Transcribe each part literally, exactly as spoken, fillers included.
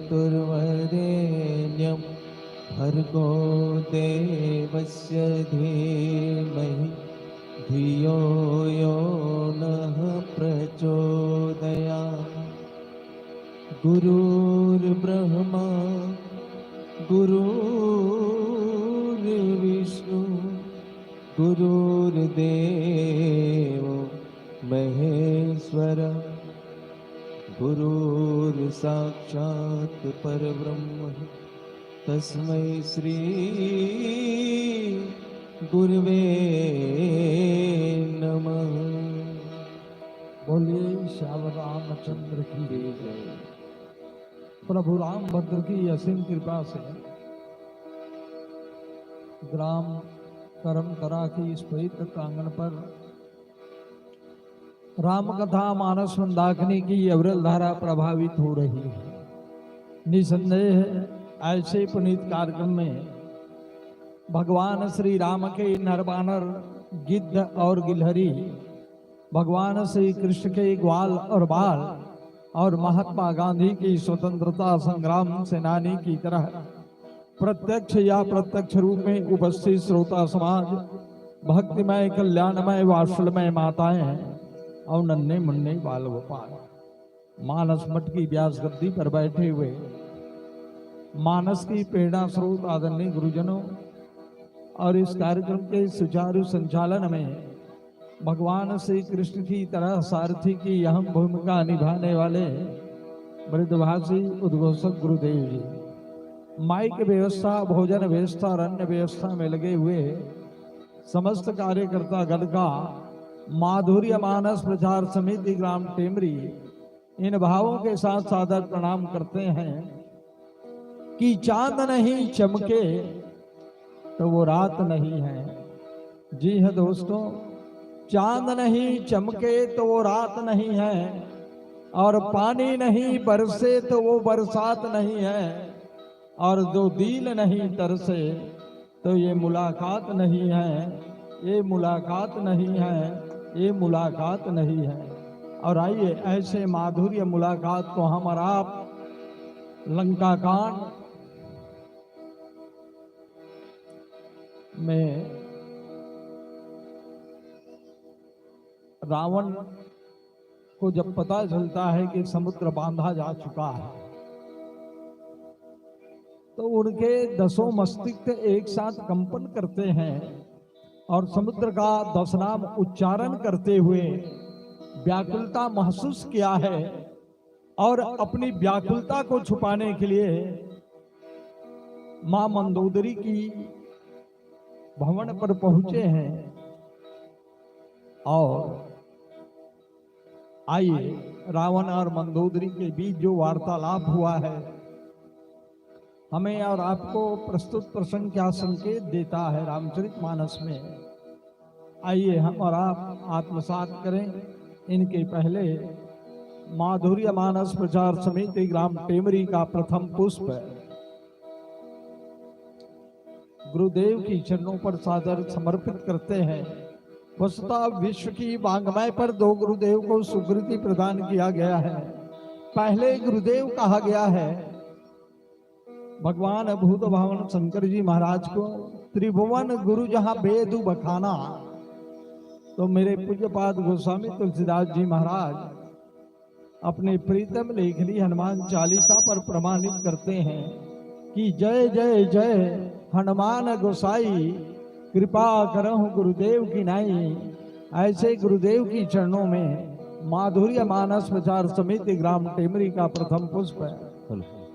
मातुर्वरेण्यं भर्गो देवस्य धीमहि धियो यो नः प्रचोदयात्। गुरुर्ब्रह्मा गुरुर्विष्णु गुरुर्देवो महेश्वर। गुरुर्साक्षात् परब्रह्म तस्मै श्री गुरुवे नमः। बोलिए श्याम रामचंद्र की जय। प्रभु रामभद्र की असीम कृपा से ग्राम करमतरा के इस पवित्र प्रांगण पर राम कथा मानस मंदाकिनी की अविरल धारा प्रवाहित हो रही है। निसंदेह ऐसे पुनीत कार्यक्रम में भगवान श्री राम के नर बानर, गिद्ध और गिलहरी, भगवान श्री कृष्ण के ग्वाल और बाल और महात्मा गांधी की स्वतंत्रता संग्राम सेनानी की तरह प्रत्यक्ष या अप्रत्यक्ष रूप में उपस्थित श्रोता समाज, भक्तिमय, कल्याणमय, वात्सल्यमय माताएं और नन्हे मुन्ने बाल गोपाल, मानस मठ की व्यास गद्दी पर बैठे हुए मानस की प्रेरणा स्रोत आदरणीय गुरुजनों और इस कार्यक्रम के सुचारू संचालन में भगवान श्री कृष्ण की तरह सारथी की अहम भूमिका निभाने वाले वृद्धभाषी उद्घोषक गुरुदेव जी, माइक व्यवस्था, भोजन व्यवस्था और अन्य व्यवस्था में लगे हुए समस्त कार्यकर्ता गण का माधुर्य मानस प्रचार समिति ग्राम टेमरी इन भावों के साथ सादर प्रणाम करते हैं कि चांद नहीं चमके तो वो रात नहीं है। जी हाँ दोस्तों, चांद नहीं चमके तो वो रात नहीं है, और पानी नहीं बरसे तो वो बरसात नहीं है, और जो दिल नहीं तरसे तो ये मुलाकात नहीं है, ये मुलाकात नहीं है, ये मुलाकात नहीं है। और आइए, ऐसे माधुर्य मुलाकात को हम और आप लंका कांड में रावण को जब पता चलता है कि समुद्र बांधा जा चुका है, तो उनके दसों मस्तिष्क एक साथ कंपन करते हैं और समुद्र का दस नाम उच्चारण करते हुए व्याकुलता महसूस किया है, और अपनी व्याकुलता को छुपाने के लिए मां मंदोदरी की भवन पर पहुंचे हैं। और आइए, रावण और मंदोदरी के बीच जो वार्तालाप हुआ है, हमें और आपको प्रस्तुत प्रसंग क्या संकेत देता है रामचरित मानस में, आइए, हम और आप आत्मसात करें। इनके पहले माधुर्य मानस प्रचार समिति ग्राम टेमरी का प्रथम पुष्प गुरुदेव की चरणों पर सादर समर्पित करते हैं। वस्तुतः विश्व की वांग्मय पर दो गुरुदेव को सुकृति प्रदान किया गया है। पहले गुरुदेव कहा गया है भगवान भूत भावन शंकर जी महाराज को, त्रिभुवन गुरु जहां वेद बखाना, तो मेरे पूज्यपाद गोस्वामी तुलसीदास जी महाराज अपने प्रीतम लेखनी हनुमान चालीसा पर प्रमाणित करते हैं कि जय जय जय हनुमान गोसाई, कृपा करहु गुरुदेव की नाई। ऐसे गुरुदेव की चरणों में माधुर्य मानस प्रचार समिति ग्राम टेमरी का प्रथम पुष्प है।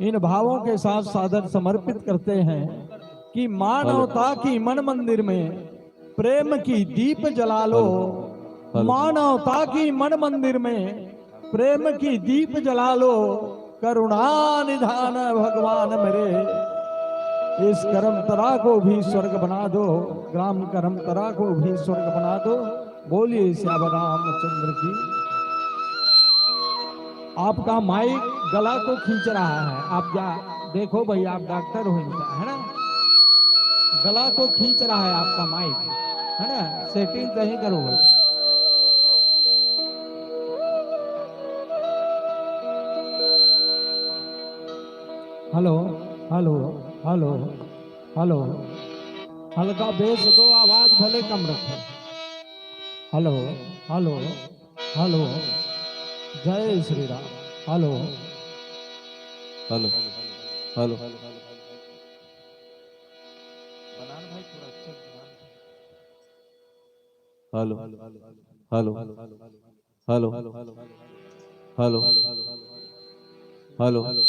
इन भावों के साथ सादर समर्पित करते हैं कि मानवता की मन मंदिर में प्रेम की दीप जला लो। मानवता की मन मंदिर में प्रेम की दीप जला लो। करुणा निधान भगवान मेरे, इस करमतरा को भी स्वर्ग बना दो, ग्राम करमतरा को भी स्वर्ग बना दो। बोलिए श्याम रामचंद्र की। आपका माइक गला को खींच रहा है, आप जा देखो भाई, आप डॉक्टर हो इनका, है ना? गला को खींच रहा है आपका माइक, है ना? सेटिंग सही करो भाई। Hello, hello, hello, hello. हल्का बेस दो, आवाज भले कम रखो। Hello, hello, hello. जय Shri Ram. Hello. Hello, hello. बनान भाई, थोड़ा अच्छा बनान। Hello, hello, hello, hello, hello.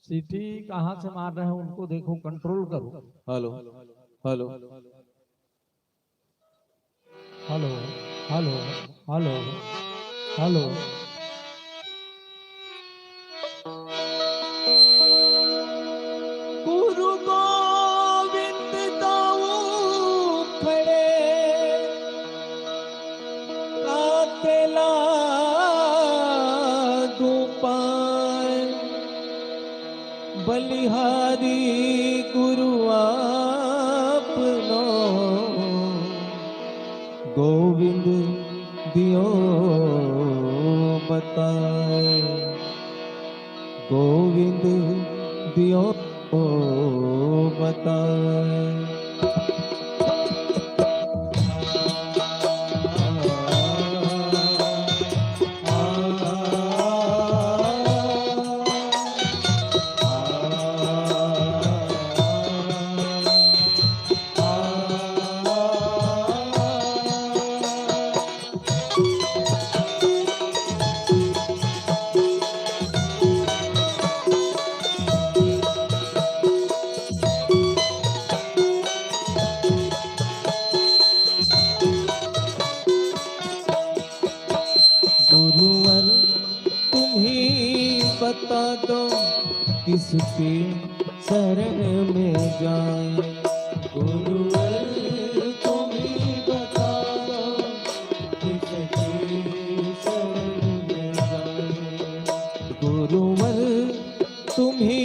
सीटी कहाँ से मार रहे हैं, उनको देखो, कंट्रोल करो। Hello, hello, hello, hello, hello, hello. गुरु गोविंद दाऊ खड़े, कातेला दू पाय। बलिहारी गुरु आपनो, गोविंद दियो बताय, गोविंद दियो बताय। गुरुवर तुम ही बता दो, किसके शरण में जाए। गुरुवर तुम ही बता दो, किसके शरण में जाए। गुरुवर तुम ही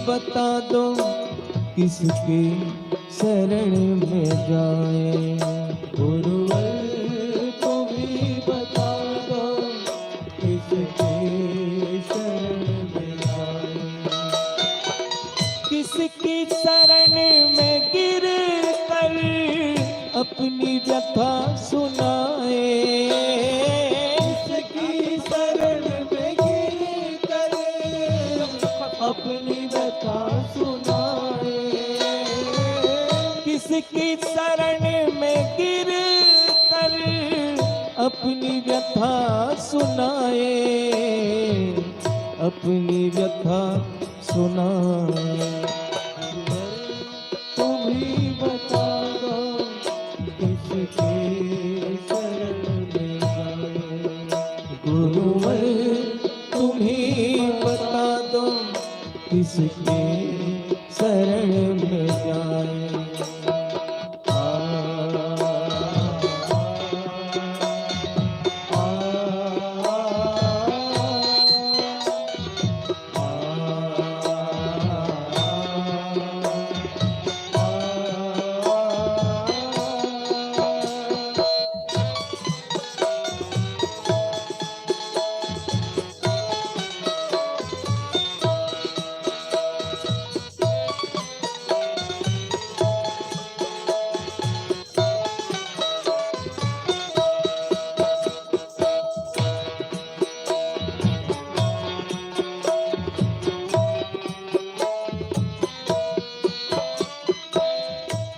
बता दो, किसके शरण में जाए। गुरुवर तुम ही बता दो, किसके शरण में जाए। किसकी शरण में गिर कर अपनी व्यथा सुनाए। किसकी शरण में गिर कर अपनी व्यथा सुनाए। किसकी शरण में गिर कर अपनी व्यथा सुनाए, अपनी व्यथा सुनाए। तुम ही बता दो, किसके शरण में जाए। गुरुवर तुम ही बता दो, किसके शरण में जाए।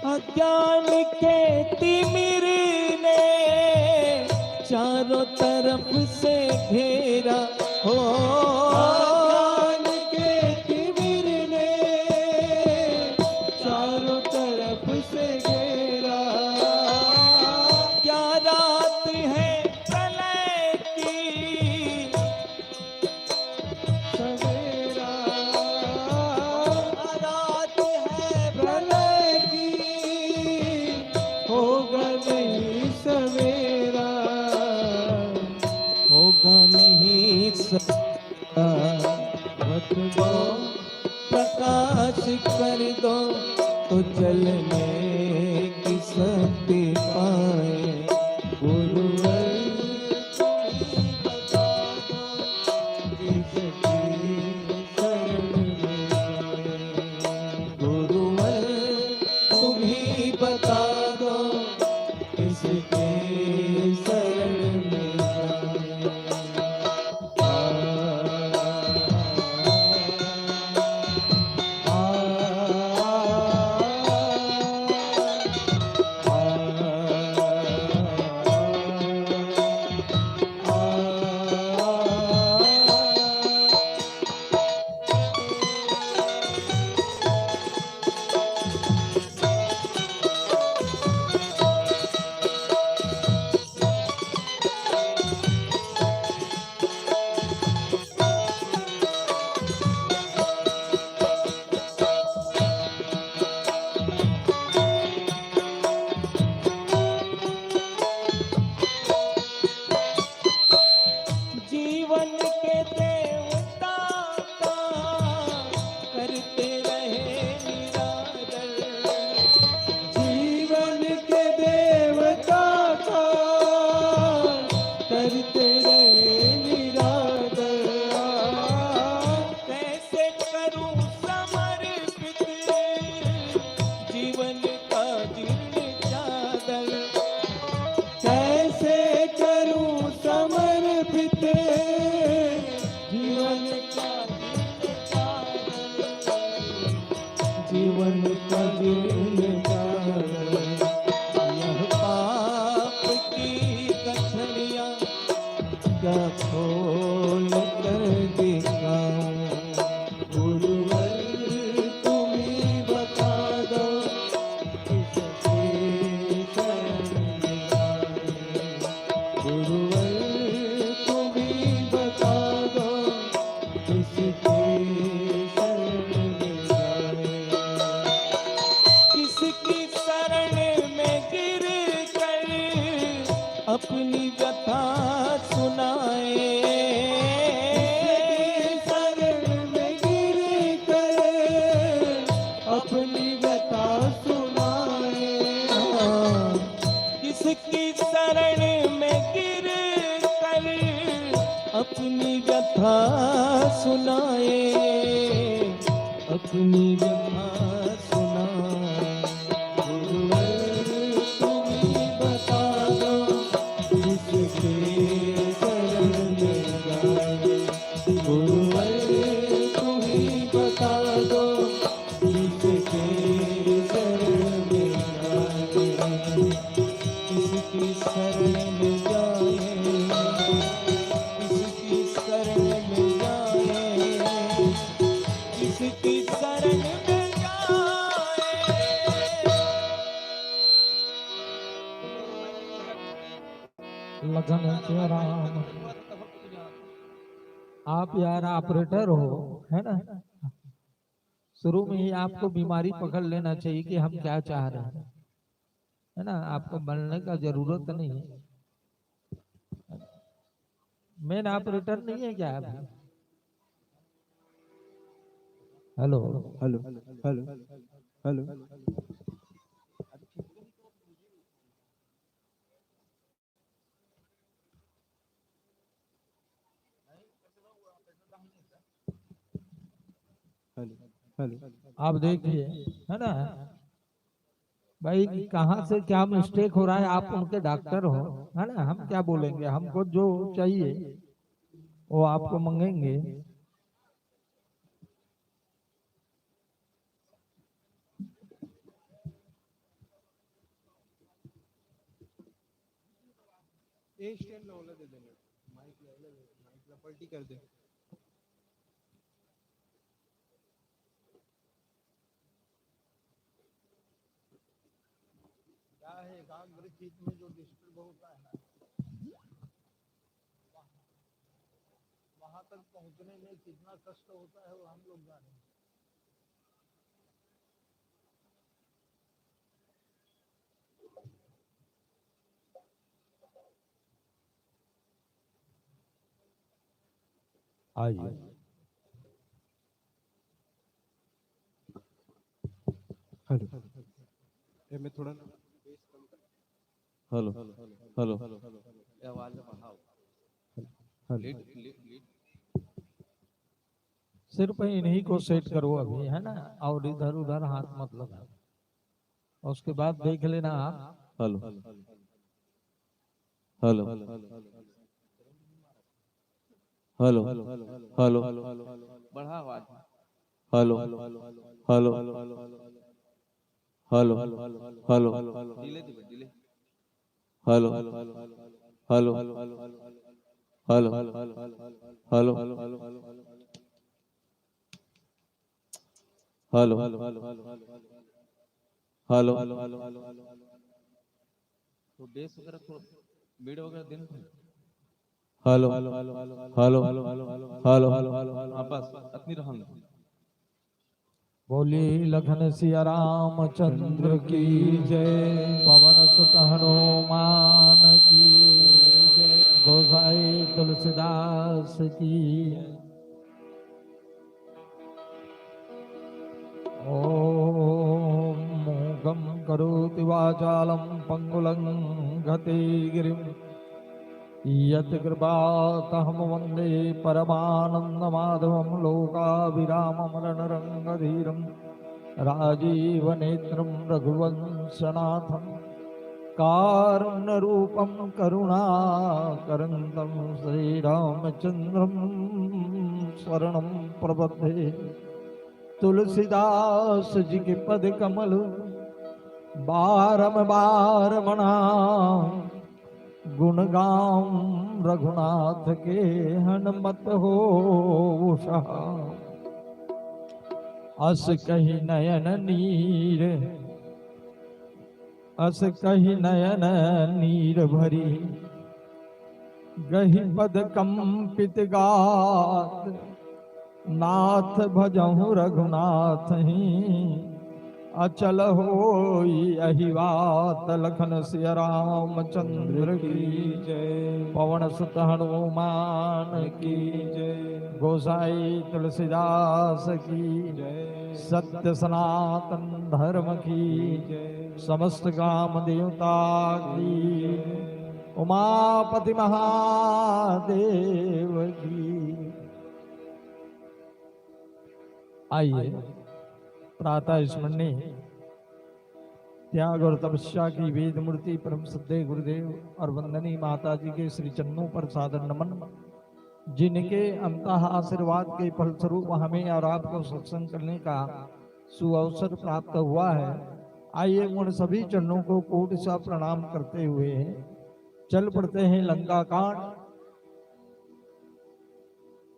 अज्ञान के तिमिर ने चारों तरफ से घेरा हो। अज्ञान के तिमिर ने चारों तरफ से घेरा। क्या रात है प्रलय की, सवेरा। रात है प्रलय की, होगा नहीं सवेरा। होगा नहीं सवेरा। मत को प्रकाश कर दो, तो जलने की शक्ति पाए। गुरुवर जीवन के देवता का करते रहे निरादर। जीवन के देवता का करते रहे निरादर। कैसे करूं समर्पित जीवन का जीर्ण चादर। कैसे करूं समर्पित जीवन का जीर्ण चादर। जीवन का जीर्ण चादर। यह पाप की कछड़ियां क्या खोल कर दिखाऊं? गुरुवर तुम ही बता दो, किसके शरण में जाऊं? गुरुवर तुम ही बता दो, किसके शरण में जाऊं? किसकी शरण में गिर कर अपनी व्यथा सुनाए? किसकी शरण में गिर कर अपनी व्यथा सुनाए? किसकी शरण में गिर कर अपनी व्यथा सुनाए? अपनी व्यथा सुनाए। गुरुवर तुम ही बता दो, किसके शरण में जाए? गुरुवर तुम ही बता दो, किसके शरण में जाए? किसकी शरण में जाए? किसकी शरण में जाए? किसकी शरण में जाए? लखन सिया राम। आप यार ऑपरेटर हो, है ना? शुरू में ही आपको बीमारी पकड़ लेना चाहिए कि हम क्या चाह रहे हैं, है ना? आपको बनने का जरूरत नहीं है। मेन ऑपरेटर नहीं है क्या अभी? Hello. Hello, hello, hello. Hello, hello. आप देखिए, है ना भाई, कहाँ से क्या मिस्टेक हो रहा है? आप उनके डॉक्टर हो, है ना? हम क्या बोलेंगे, हमको जो चाहिए वो आपको मंगेंगे। ए स्टैंड ला ओला दे दे, माइक ला, माइक ला पलटी कर दे। क्या है, एकाग्र चित्त में जो डिस्टर्ब होता है ना, वहां तक पहुंचने में कितना कष्ट होता है, वो हम लोग जाने। आइए। हेलो। ए, मैं थोड़ा ना बेस कम कर। Hello, hello. ये आवाज बढ़ाओ। हेलो। Lead, lead, lead. सिर्फ इन्हीं को सेट करो अभी, है ना? और इधर उधर हाथ मत लगाओ, उसके बाद देख लेना आप। Hello, hello, hello, hello. बढ़ा आवाज। Hello, hello, hello, hello. Delay दे, delay. Hello, hello, hello. Hello, hello, hello. तो बेस वगैरह थोड़ा, मिड वगैरह दिन। Hello, hello, hello. हाँ, बस अतनी रहन। बोली लखन सिया रामचंद्र की जय, पवन सुत हनुमान की जय, गोसाई तुलसीदास की। ॐ मूकं करोति वाचालं पङ्गुलङ्घते गिरिं। यत्कृपातहं वन्दे परमानन्दमाधवं लोकाभिरामं रणरङ्गधीरं राजीवनेत्रं रघुवंशनाथं कारुण्यरूपं करुणाकरन्तं श्रीरामचन्द्रं शरणं प्रपद्ये। तुलसीदास जी के पद कमल बारंबार मना, गुण गाऊं रघुनाथ के हनुमत हो सहा। अस कहि नयन नीर, अस कहि नयन नीर भरी, गहि पद कंपित गात। नाथ भजहु रघुनाथ ही अचल होई अहि वात। लखन सिया रामचंद्र की जय। पवन सुत हनुमान की जय। गोसाई तुलसीदास की जय। सत्य सनातन धर्म की जय। समस्त ग्राम देवता की जय। उमापति महादेव की। आइए, प्रातः स्मरणीय त्याग और तपस्या की वेद मूर्ति परम श्रद्धेय गुरुदेव और वंदनीय माता जी के श्री चरणों पर सादर नमन, जिनके अनंत आशीर्वाद के फलस्वरूप हमें और आपको सत्संग करने का सुअवसर प्राप्त हुआ है। आइए, उन सभी चरणों को कोटि सा प्रणाम करते हुए चल पड़ते हैं लंका कांड,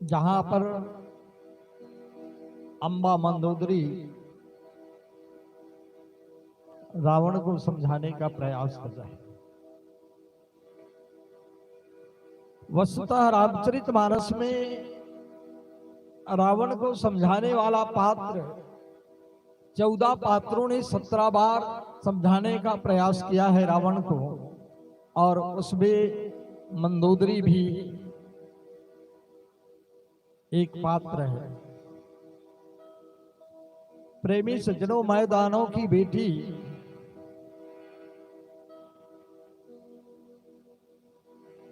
जहां पर अम्बा मंदोदरी रावण को समझाने का प्रयास कर रहे हैं। वस्तुतः रामचरितमानस में रावण को समझाने वाला पात्र, चौदह पात्रों ने सत्रह बार समझाने का प्रयास किया है रावण को, और उसमें मंदोदरी भी एक पात्र है। प्रेमी सज्जनों, मैं दानव की बेटी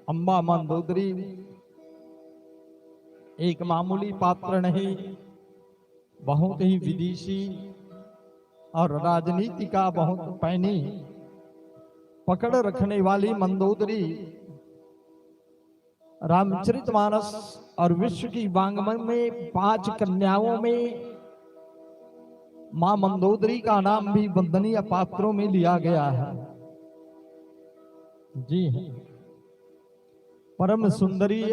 अम्बा मंदोदरी एक मामूली पात्र नहीं, बहुत ही विदेशी और राजनीति का बहुत पैनी पकड़ रखने वाली मंदोदरी रामचरितमानस और विश्व की वाङ्मय में पांच कन्याओं में मां मंदोदरी का नाम भी वंदनीय पात्रों में लिया गया है। जी हाँ, परम सुंदरी,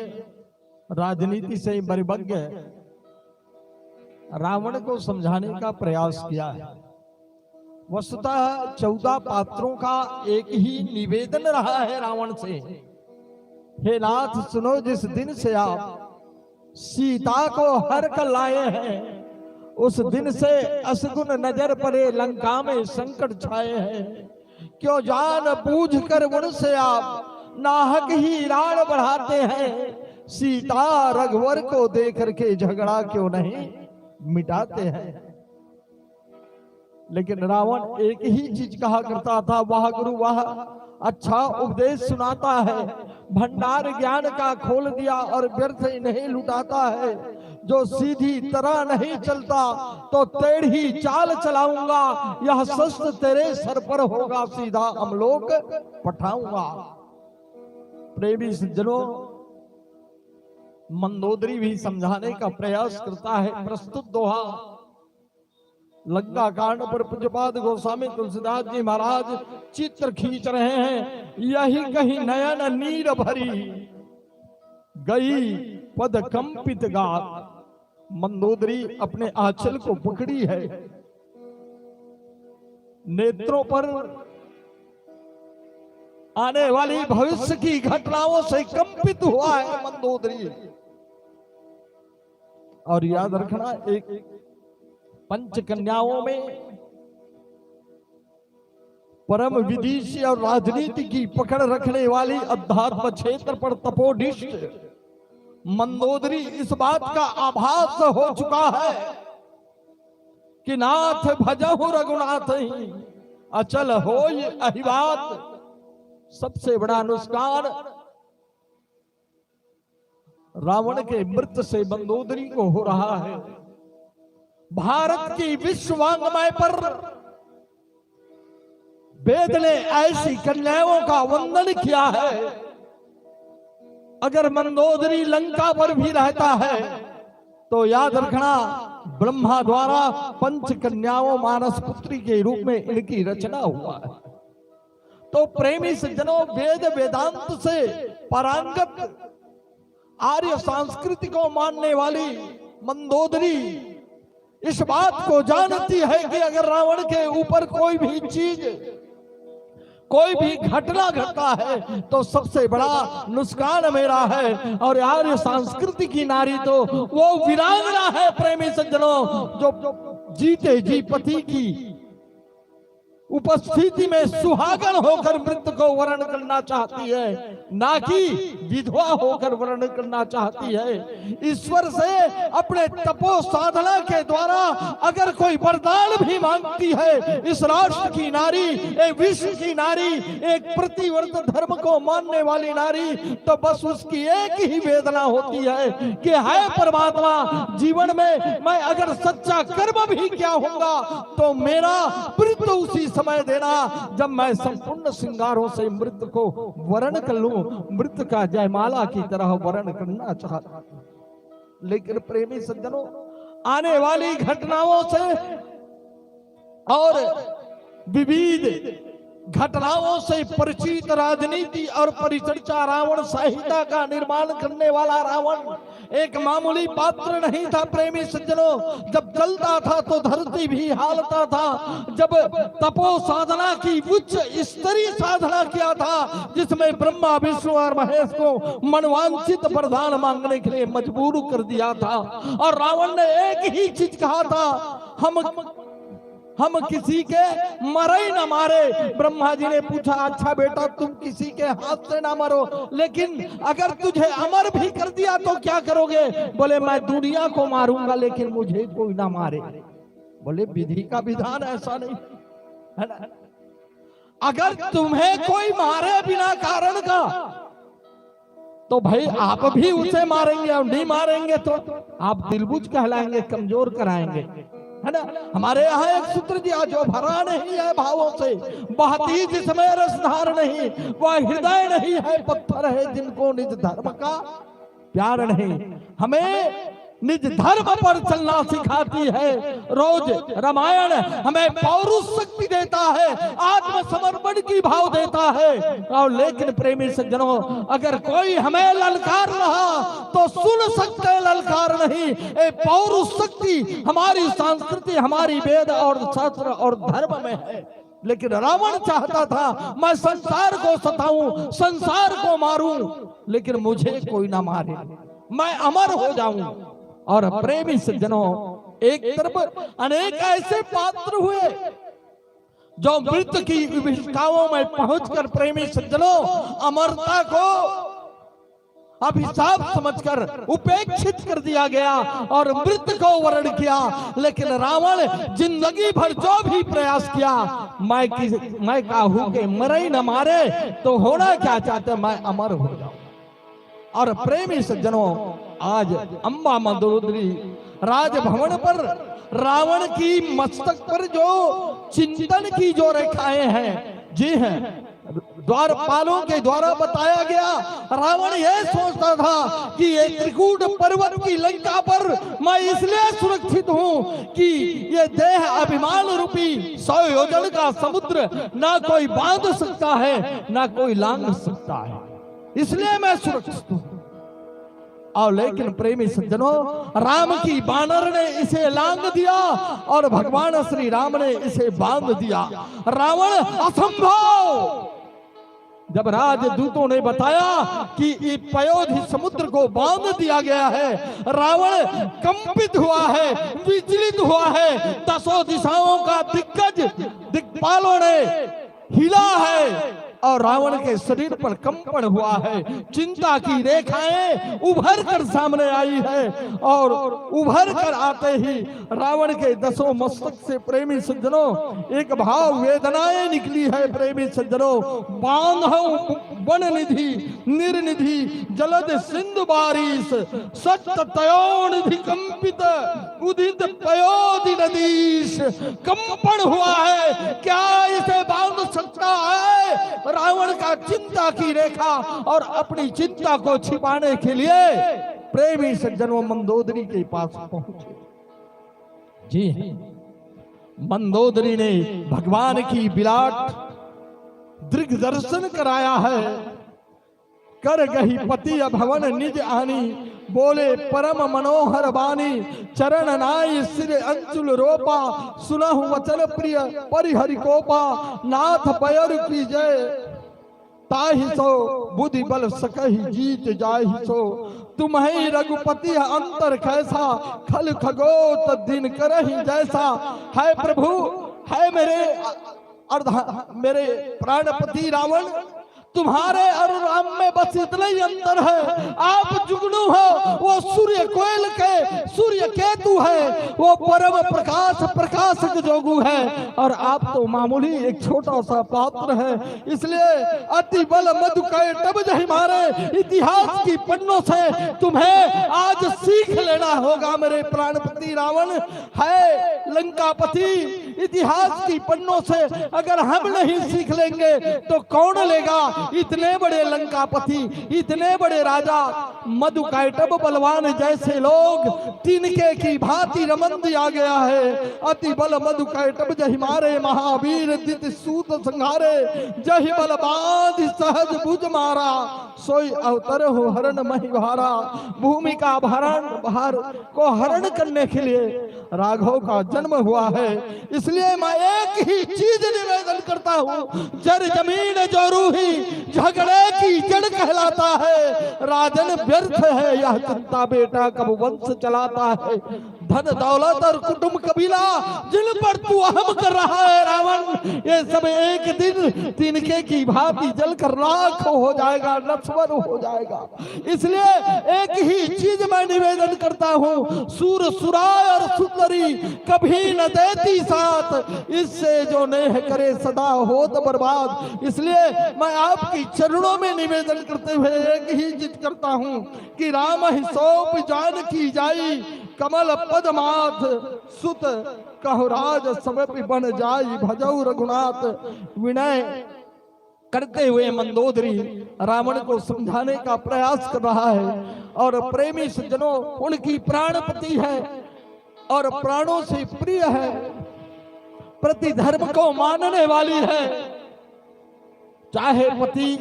राजनीति से बर्बज्ञ रावण को समझाने का प्रयास किया है। वस्तुतः चौदह पात्रों का एक ही निवेदन रहा है रावण से, हे नाथ, सुनो, जिस दिन से आप सीता को हर कर लाए हैं, उस दिन से असगुन नजर पड़े, लंका में संकट छाए हैं। क्यों जान बूझ कर उनसे आप नाहक ही राड़ बढ़ाते हैं? सीता रघुवर को दे करके झगड़ा क्यों नहीं मिटाते हैं? लेकिन रावण एक ही चीज कहा करता था, "वाह गुरु वाह, अच्छा उपदेश सुनाता है, भंडार ज्ञान का खोल दिया और व्यर्थ इन्हें लुटाता है। जो सीधी तरह नहीं चलता तो टेढ़ी चाल चलाऊंगा, यह शस्त्र तेरे सर पर होगा, सीधा अमलोक पठाऊंगा।" प्रेमी सज्जनों, मंदोदरी भी समझाने का प्रयास करता है। प्रस्तुत दोहा लंका कांड पर पूज्यपाद गोस्वामी तुलसीदास जी महाराज चित्र खींच रहे हैं। यहि कहि नयन नीर भरी, गई पद कंपित गात। मंदोदरी अपने आंचल को पकड़ी है, नेत्रों पर आने वाली भविष्य की घटनाओं से कंपित हुआ है मंदोदरी। और याद रखना, एक पंच कन्याओं में परम विदुषी और राजनीति की पकड़ रखने वाली अध्यात्म क्षेत्र पर तपोनिष्ठ मंदोदरी इस बात का आभास हो चुका है कि नाथ भजहु रघुनाथ ही, अचल होय अहिबात। सबसे बड़ा नुकसान रावण के मृत से मंदोदरी को हो रहा है। भारत की विश्व वाङ्मय पर वेद ने ऐसी कन्याओं का वंदन किया है। अगर मंदोदरी लंका पर भी रहता है तो याद रखना, ब्रह्मा द्वारा पंच कन्याओं मानस पुत्री के रूप में इनकी रचना हुआ है। तो प्रेमी सज्जनों, वेद वेदांत से पारंगत आर्य संस्कृति को मानने वाली मंदोदरी इस बात को जानती है कि अगर रावण के ऊपर कोई भी चीज, कोई भी घटना घटता है तो सबसे बड़ा नुकसान मेरा है। और आर्य संस्कृति की नारी तो वो वीरांगना है। प्रेमी सज्जनों, जो जीते जी पति की उपस्थिति में सुहागन होकर मृत को वरण करना चाहती है, ना कि विधवा होकर वरण करना चाहती है। ईश्वर से अपने तपो साधना के द्वारा अगर कोई वरदान भी मांगती है, इस राष्ट्र की नारी, एक विश्व की नारी, एक प्रतिव्रत धर्म को मानने वाली नारी, तो बस उसकी एक ही वेदना होती है कि हे परमात्मा, जीवन में मैं अगर सच्चा कर्म भी किया होगा तो मेरा मृत उसी समय देना जब मैं संपूर्ण श्रृंगारों से मृत को वरण कर लूं, मृत का जयमाला की तरह वरण करना चाहता हूं। लेकिन प्रेमी सज्जनों, आने वाली घटनाओं से और विविध घटनाओं से परिचित राजनीति और परिचर्चा रावण संहिता का निर्माण करने वाला रावण एक मामूली पात्र नहीं था। प्रेमी सज्जनों, जब जलता था तो धरती भी हालता था। जब तपो साधना की उच्च स्तरीय साधना किया था, जिसमें ब्रह्मा, विष्णु और महेश को मनवांछित वरदान मांगने के लिए मजबूर कर दिया था, और रावण ने एक ही चीज कहा था, हम हम किसी के मरई न मारे। ब्रह्मा जी ने पूछा, अच्छा बेटा, तुम किसी के हाथ से ना मरो, लेकिन अगर तुझे अमर भी कर दिया तो क्या करोगे? बोले, मैं दुनिया को मारूंगा लेकिन मुझे कोई ना मारे। बोले, विधि का विधान ऐसा नहीं है ना, अगर तुम्हें कोई मारे बिना कारण का तो भाई आप भी उसे मारेंगे, और नहीं मारेंगे तो आप दिलबुझ कहलाएंगे, कमजोर कराएंगे, है ना। हमारे यहाँ एक सूत्र दिया, जो भरा नहीं है भावों से, बहती जिसमें रसधार नहीं, वह हृदय नहीं है, पत्थर है जिनको निज धर्म का प्यार नहीं। हमें निज धर्म पर चलना सिखाती है। रोज रामायण हमें पौरुष शक्ति देता है, आत्मसमर्पण की भाव देता है। और लेकिन प्रेमी सज्जनों, अगर कोई हमें ललकार रहा तो सुन सकते, ललकार नहीं। ये पौरुष शक्ति हमारी संस्कृति, हमारी वेद और शास्त्र और धर्म में है। लेकिन रावण चाहता था, मैं संसार को सताऊं, संसार को मारूं, लेकिन मुझे कोई ना मारे, मैं अमर हो जाऊं। और प्रेमी सज्जनों, एक तरफ अनेक ऐसे पात्र हुए जो मृत की विभिषिकाओं में पहुंचकर, प्रेमी सज्जनों, अमरता को अभिशाप समझकर उपेक्षित कर दिया गया और मृत को वरण किया। लेकिन रावण जिंदगी भर जो भी प्रयास किया, मैं किस, मैं काहू के मरई न मारे, तो होना क्या चाहते, मैं अमर हो जाऊं। और प्रेमी सज्जनों, आज अंबा मंदोदरी राजभवन पर रावण की मस्तक पर जो चिंतन की जो रेखाएं हैं, जी हैं, द्वारपालों के द्वारा बताया गया। रावण यह सोचता था कि ये त्रिकूट पर्वत की लंका पर मैं इसलिए सुरक्षित हूँ कि ये देह अभिमान रूपी सौ योजन का समुद्र ना कोई बांध सकता है, ना कोई लांघ सकता है, इसलिए मैं सुरक्षित हूँ। और लेकिन प्रेमी सज्जनों, राम की बानर ने इसे लांघ दिया और भगवान श्री राम ने इसे बांध दिया। रावण असंभव। जब राजदूतों ने बताया कि ये पयोधि समुद्र को बांध दिया गया है, रावण कंपित हुआ है, विचलित हुआ है। दसों दिशाओं का दिग्गज दिक्पालों ने हिला है और रावण के शरीर पर कंपन हुआ है। चिंता की रेखाएं उभर कर सामने आई है और उभर कर आते ही रावण के दसों मस्तक से, प्रेमी सज्जनों, एक भाव वेदनाएं निकली है। प्रेमी सज्जनों, बांधव बन निधि निर्निधि जलद सिंधु बारिश, सत्त तयोनिधि कंपित उदित पयोधि नदीश। कंपन हुआ है। क्या इसे बांध सकता है? रावण का चिंता की रेखा, और अपनी चिंता को छिपाने के लिए प्रेमी सज्जनों मंदोदरी के पास पहुंचे। जी, मंदोदरी ने भगवान की विराट दृग्दर्शन कराया है। कर गहि पति अभवन निज आनी, बोले परम मनोहर बानी। चरण नाई सिर अंचुल रोपा, सुनहु वचन प्रिय परिहरि कोपा। नाथ बयर की जय ताहि सो, बुद्धि बल सकहि जीत जाहि सो। तुम्हइ रघुपति अंतर कैसा, खल खगोत दिन करहि जैसा। है प्रभु, है मेरे अर्धा, मेरे प्राणपति रावण, तुम्हारे और राम में बस इतना ही अंतर है। आप जुगनू हो, वो सूर्य कोयल के सूर्य केतु है, वो परम प्रकाश प्रकाशक जोगू है, और आप तो मामूली एक छोटा सा पात्र है। इसलिए अति बल मधु कैटभ जहि मारे, इतिहास की पन्नों से तुम्हें आज सीख लेना होगा मेरे प्राणपति रावण। है लंकापति, इतिहास की पन्नों से अगर हम नहीं सीख लेंगे तो कौन लेगा? इतने बड़े लंकापति, इतने बड़े राजा मधु कैटभ बलवान जैसे लोग तिनके की भांति रमन दिया गया है। अति बल मधु कैटभ जहि मारे, महावीर दिति सूत संहारे। जहि बल बांधि सहज भुज मारा, सोई अवतरहु हरण महि भारा। भूमि का भारण, भार को हरण करने के लिए राघव का जन्म हुआ है। इसलिए मैं एक ही चीज निवेदन करता हूँ, जर जमीन जो रूही झगड़े की जड़ कहलाता है। राजन व्यर्थ है यह चिंता, बेटा कब वंश चलाता है। धन दौलत और कुटुंब कबीला जिन पर तू अहम कर रहा है रावण, ये सब एक दिन तिनके की भांति जलकर राख हो जाएगा, नश्वर हो जाएगा। इसलिए एक ही चीज मैं निवेदन करता हूँ, सूर सुराय और सुंदरी कभी न देती साथ, इससे जो नेह करे सदा होत बर्बाद। इसलिए मैं आपके चरणों में निवेदन करते हुए एक ही चीज करता हूँ कि रामहि सौंपि जानकी जाई, कमल पद माथ सुत कहु राज समेपि बन जाई। भजउ रघुनाथ विनय करते हुए मंदोदरी रावण को समझाने का प्रयास कर रहा है। और प्रेमी सज्जनों, उनकी प्राणपति है और प्राणों से प्रिय है, पति धर्म को मानने वाली है। चाहे पति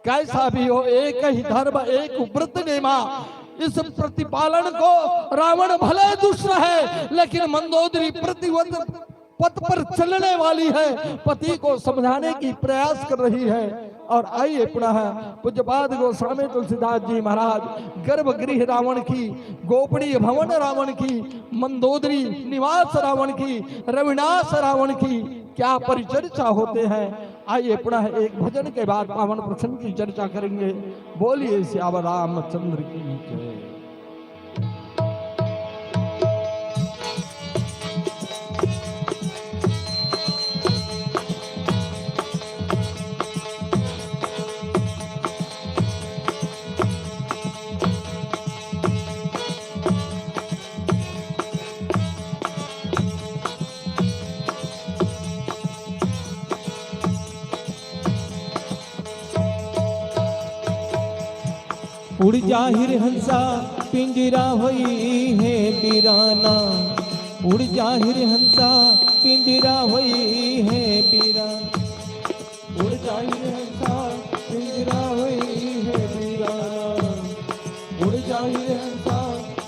कैसा भी हो, एक ही धर्म, एक व्रत नेमा। इस प्रतिपालन को रावण भले दुष्ट है, लेकिन मंदोदरी प्रतिव्रत पथ पर चलने वाली है, पति को समझाने की प्रयास कर रही है। और आइए पुनः पूज्यपाद गोस्वामी तुलसीदास जी महाराज गर्भगृह रावण की, गोपनीय भवन रावण की, मंदोदरी निवास रावण की, रविनाश रावण की क्या परिचर्चा होते हैं। आइए पुनः एक भजन के बाद पावन प्रसंग की चर्चा करेंगे। बोलिए सियावर रामचंद्र की जय। उड़ जा रे हंसा, पिंजरा होई है बीराना। उड़ जा रे हंसा, पिंजरा होई है बीराना। उड़ जा रे हंसा, पिंजरा होई है बीराना। उड़ जा रे हंसा,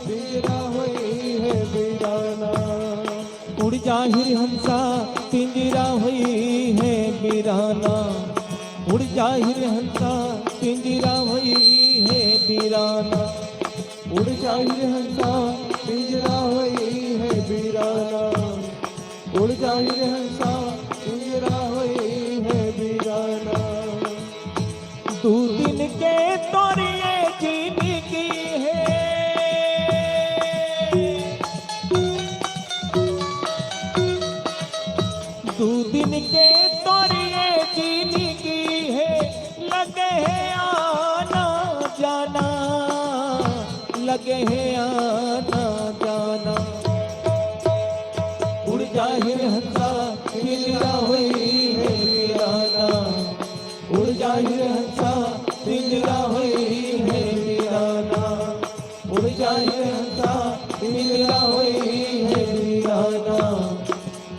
पिंजरा होई है बीराना। उड़ जा रे हंसा, पिंजरा होई है बीराना। उड़ जा रे हंसा, पिंजरा होई है बीराना। उड़ जा रे हंसा, पिंजरा होई है बीराना। उड़ जा रे हंसा, पिंजरा होई लगे हे आना जाना। उड़ जा रे हंसा, पिंजरा होई हे वीराना। उड़ जा रे हंसा, पिंजरा होई हे वीराना। उड़ जा रे हंसा, पिंजरा होई हे वीराना।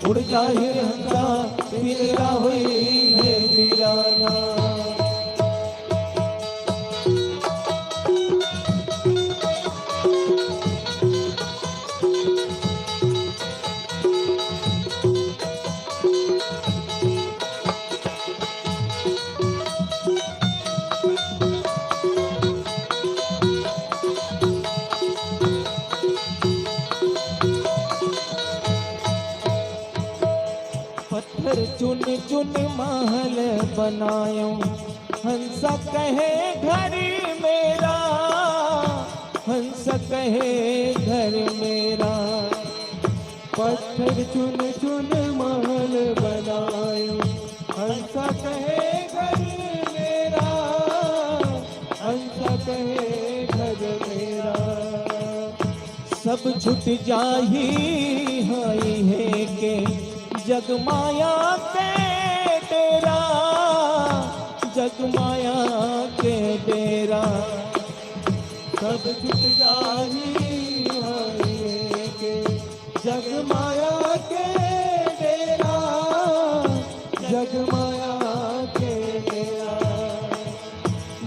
उड़ जा रे हंसा, पिंजरा होई हे वीराना। पत्थर चुन चुन महल बनायो, हंसा कहे घर मेरा, हंसा कहे घर मेरा। पत्थर चुन चुन महल बनायो, हंसा कहे घर मेरा, हंसा कहे घर मेरा। सब छुट जाही हाय हे के जग माया के डेरा, जग माया के डेरा। सब छुट जाही हाय हे के जग माया के डेरा, जग माया के डेरा।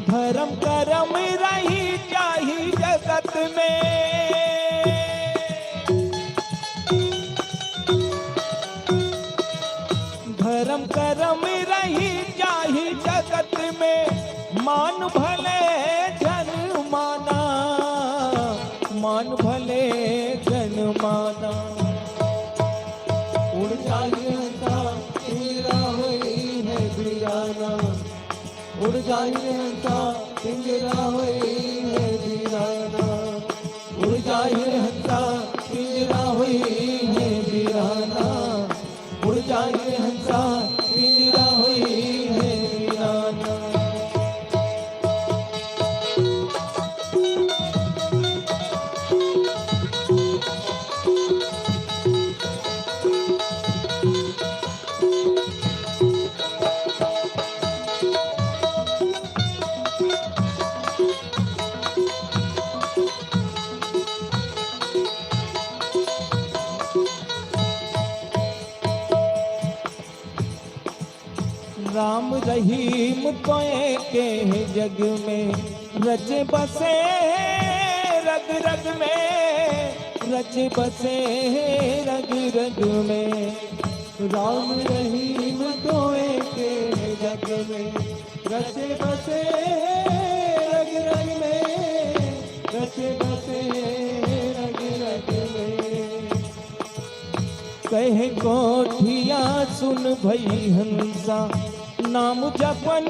धर्म करम रही जाही जगत में, धर्म करम रही जाही जगत में। मान भले जन माना, मान भले जन माना। उड़ जा रे हंसा, पिंजरा होई हे वीराना। उड़ जा रे हंसा, पिंजरा होई हे वीराना। उड़ जा रे हंसा, पिंजरा होई हे वीराना। उड़ जा रे हंसा, पिंजरा होई हे वीराना। राम रहीम तो एके हे जग में, रचे बसे रग रग में, रचे बसे रग रग में। राम रहीम तो एके हे जग में, रचे बसे रग रग में, रचे बसे रग रग में। कहे कोठिया सुन भई हंसा, नाम जपन,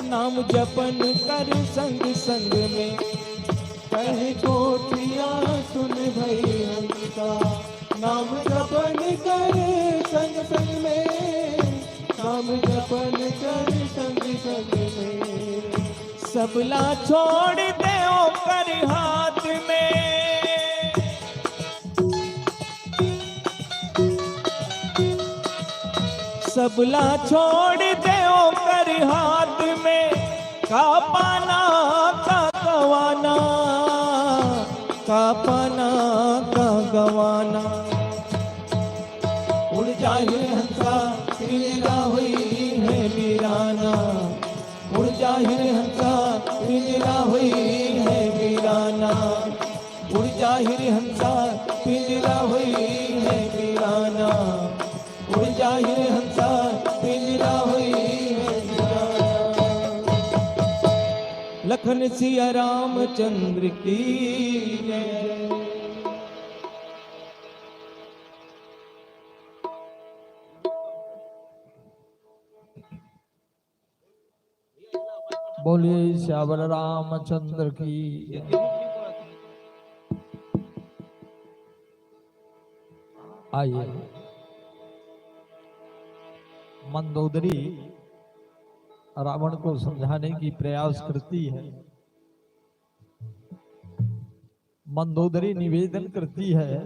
नाम जपन कर संग संग में। कहे कोठिया सुन भई हंसा, नाम जपन कर संग संग में, नाम जपन कर संग संग में। सबला छोड़ दे ओकर हाथ में, सबला छोड़ दे ओकर हाथ में। का पाना का गवाना, का पाना का गवाना। उड़ जा रे हंसा, पिंजरा होई हे वीराना। उड़ जा रे हंसा, पिंजरा होई हे वीराना। उड़ जा रे हंसा, पिंजरा होई हे वीराना। उड़ जा रे हंसा, पिंजरा होई हे वीराना। लखन सिया रामचंद्र की जय। बोलिए सियावर रामचंद्र की। आइए, मंदोदरी रावण को समझाने की प्रयास करती है। मंदोदरी निवेदन करती है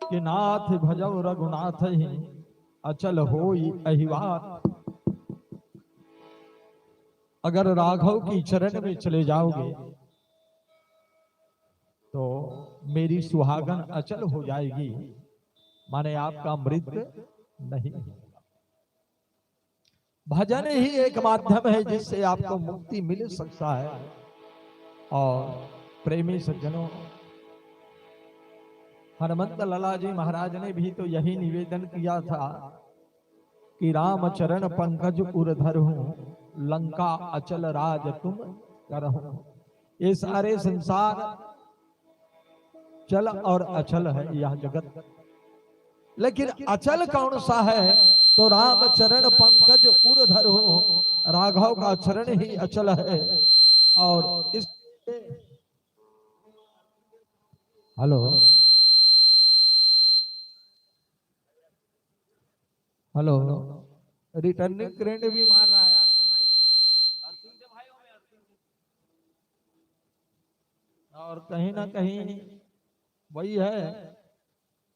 कि नाथ भजौ रघुनाथहि, अचल होई अहिवात। अगर राघव की चरण में चले जाओगे तो मेरी सुहागन अचल हो जाएगी, माने आपका मृत्यु नहीं होगा। भजन ही एक माध्यम है जिससे आपको मुक्ति मिल सकता है। और प्रेमी सज्जनों, हनुमंत लाला जी महाराज ने भी तो यही निवेदन किया था कि राम चरण पंकज उर धरहूं, लंका अचल राज तुम करहूं। ये सारे संसार चल और अचल है, यह जगत, लेकिन अचल कौन सा है? तो राम चरण पंकज उर धरहूं, राघव का चरण ही अचल है। और इस हेलो, हेलो, रिटर्निंग करंट भी मार रहा है आपको माइक। और कहीं ना कहीं वही है,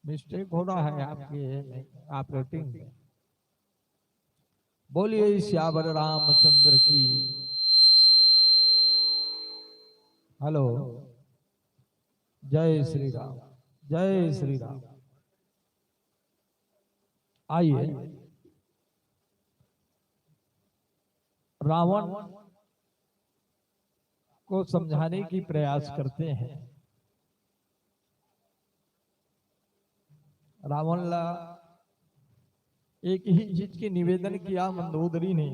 मिस्टेक हो रहा है आपके ऑपरेटिंग में। बोलिए सियावर रामचंद्र की। हेलो, जय श्री राम, जय श्री राम। आइए, रावण को समझाने की प्रयास करते हैं। रावण ला एक ही चीज की निवेदन किया मंदोदरी ने,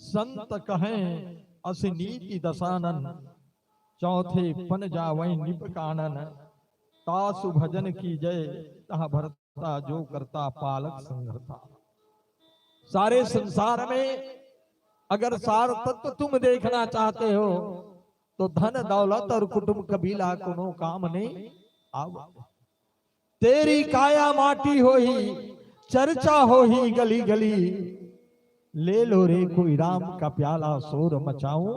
संत कहें अस नीति दसानन, चौथे पन जावै निप कानन, तासु भजन कीजै तह भरता जो करता पालक संघरता। सारे संसार में अगर सार तत्व तुम देखना चाहते हो तो धन दौलत और कुटुंब कबीला कोनो काम नहीं आव। तेरी काया माटी होही, चर्चा होही गली गली, ले लो रे कोई राम का प्याला, शोर मचाऊं।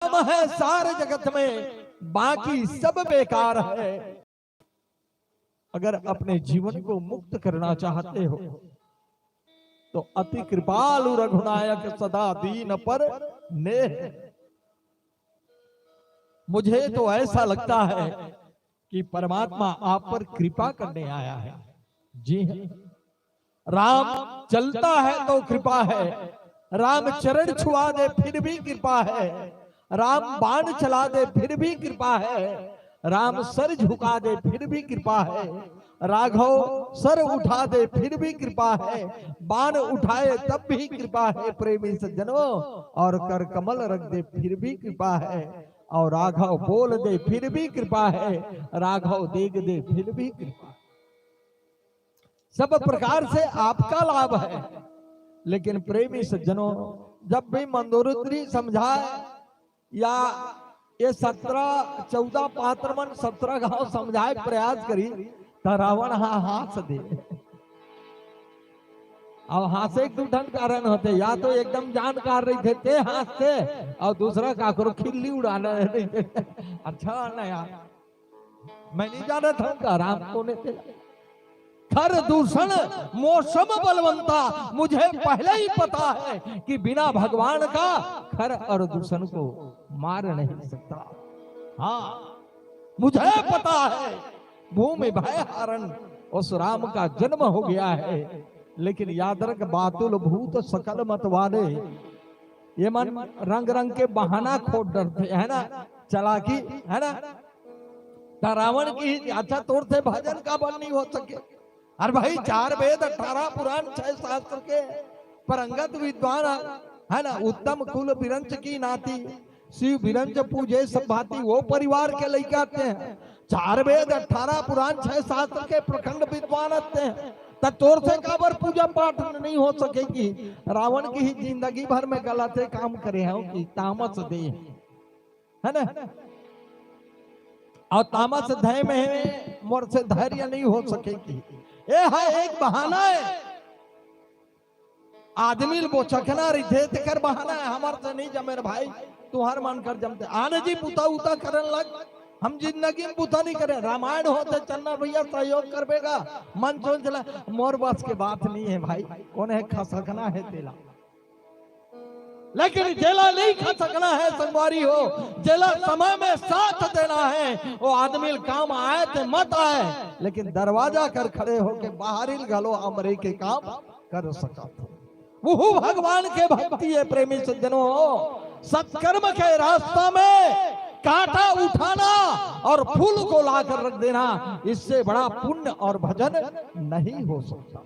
राम है सारे जगत में, बाकी सब बेकार है। अगर अपने जीवन को मुक्त करना चाहते हो तो अति कृपालु रघुनायक सदा दीन पर नेह। मुझे तो ऐसा लगता है कि परमात्मा आप पर कृपा करने आया है। जी हाँ, राम चलता है तो कृपा है, राम चरण छुआ दे फिर भी कृपा है, राम बाण चला दे फिर भी कृपा है, राम सर झुका दे फिर भी कृपा है, राघव सर उठा दे फिर भी कृपा है, बाण उठाए तब भी कृपा है प्रेमी सज्जनों, और कर कमल रख दे फिर भी कृपा है, और राघव बोल दे फिर भी कृपा है, राघव देख दे फिर भी कृपा। सब प्रकार से आपका लाभ है। लेकिन प्रेमी सज्जनों, जब भी मंदोदरी समझाए या ये सत्रह चौदह पात्र मन सत्रह घाव समझाए प्रयास करी, त रावण हा हांस दे। अब हांसे के दू ठन कारण होथे, या तो एकदम जानकार रहिथे ते हांसथे, और दूसरा काकरो खिल्ली उड़ाना रहिथे। अच्छा ना यार, मैं नहीं जानत हूं का राम कोन हे तेला। खर दूषण मौसम बलवंता, मुझे पहले ही पता है कि बिना भगवान का खर और दूषण को मार नहीं सकता। हाँ, मुझे पता है भूमि भय हरण उस राम का जन्म हो गया है, लेकिन याद रख बातुल भूत सकल मत वाले, ये मन रंग रंग के बहाना खोज डरथे, है ना, चालाकी, है ना। त रावण की अच्छा तोर से भजन काबर नहीं हो सके? अरे भाई, चार वेद, अठारह पुराण, छह शास्त्र के परंगत विद्वान, है ना, उत्तम कुल बिरंच की नाती, शिव बिरंच पूजे सब भांति, वो परिवार के लइका ते हैं। चार वेद, अठारह पुराण, छह शास्त्र के प्रखंड विद्वान आते हैं, त तोर से काबर पूजा पाठ नहीं हो सकेगी? रावण की ही जिंदगी भर में गलत काम करे हैं कि तामस दे, है ना? और तामस धय में मोर से धैर्य नहीं हो सकेगी। ये है एक बहाना है। आदमी ल बोचकना रहिथे, तेकर बहाना हे, "हमर से नहीं जमे रे भाई, तुहर मन कर जमथे।" आने जी बुता उता करन लग, हम जिंदगी में बुता नहीं करे। रामायण होथे, चन्ना भैया सहयोग करबे गा, मन सोच ला, मोर बस के बात नहीं हे भाई, कोन हे खसकना हे तेला। लेकिन जेला नहीं खसकना हे संगवारी हो, जेला समय में साथ देना हे, वो आदमी ल काम आए ते मत आए, लेकिन दरवाजा कर खड़े होके बाहरी ल घलो हमरे के काम कर सकत हो। वहू भगवान के भक्ति हे प्रेमी सज्जनों, सत्कर्म के रास्ता में कांटा उठाना और फूल को लाकर रख देना, इससे बड़ा पुण्य और भजन नहीं हो सकता।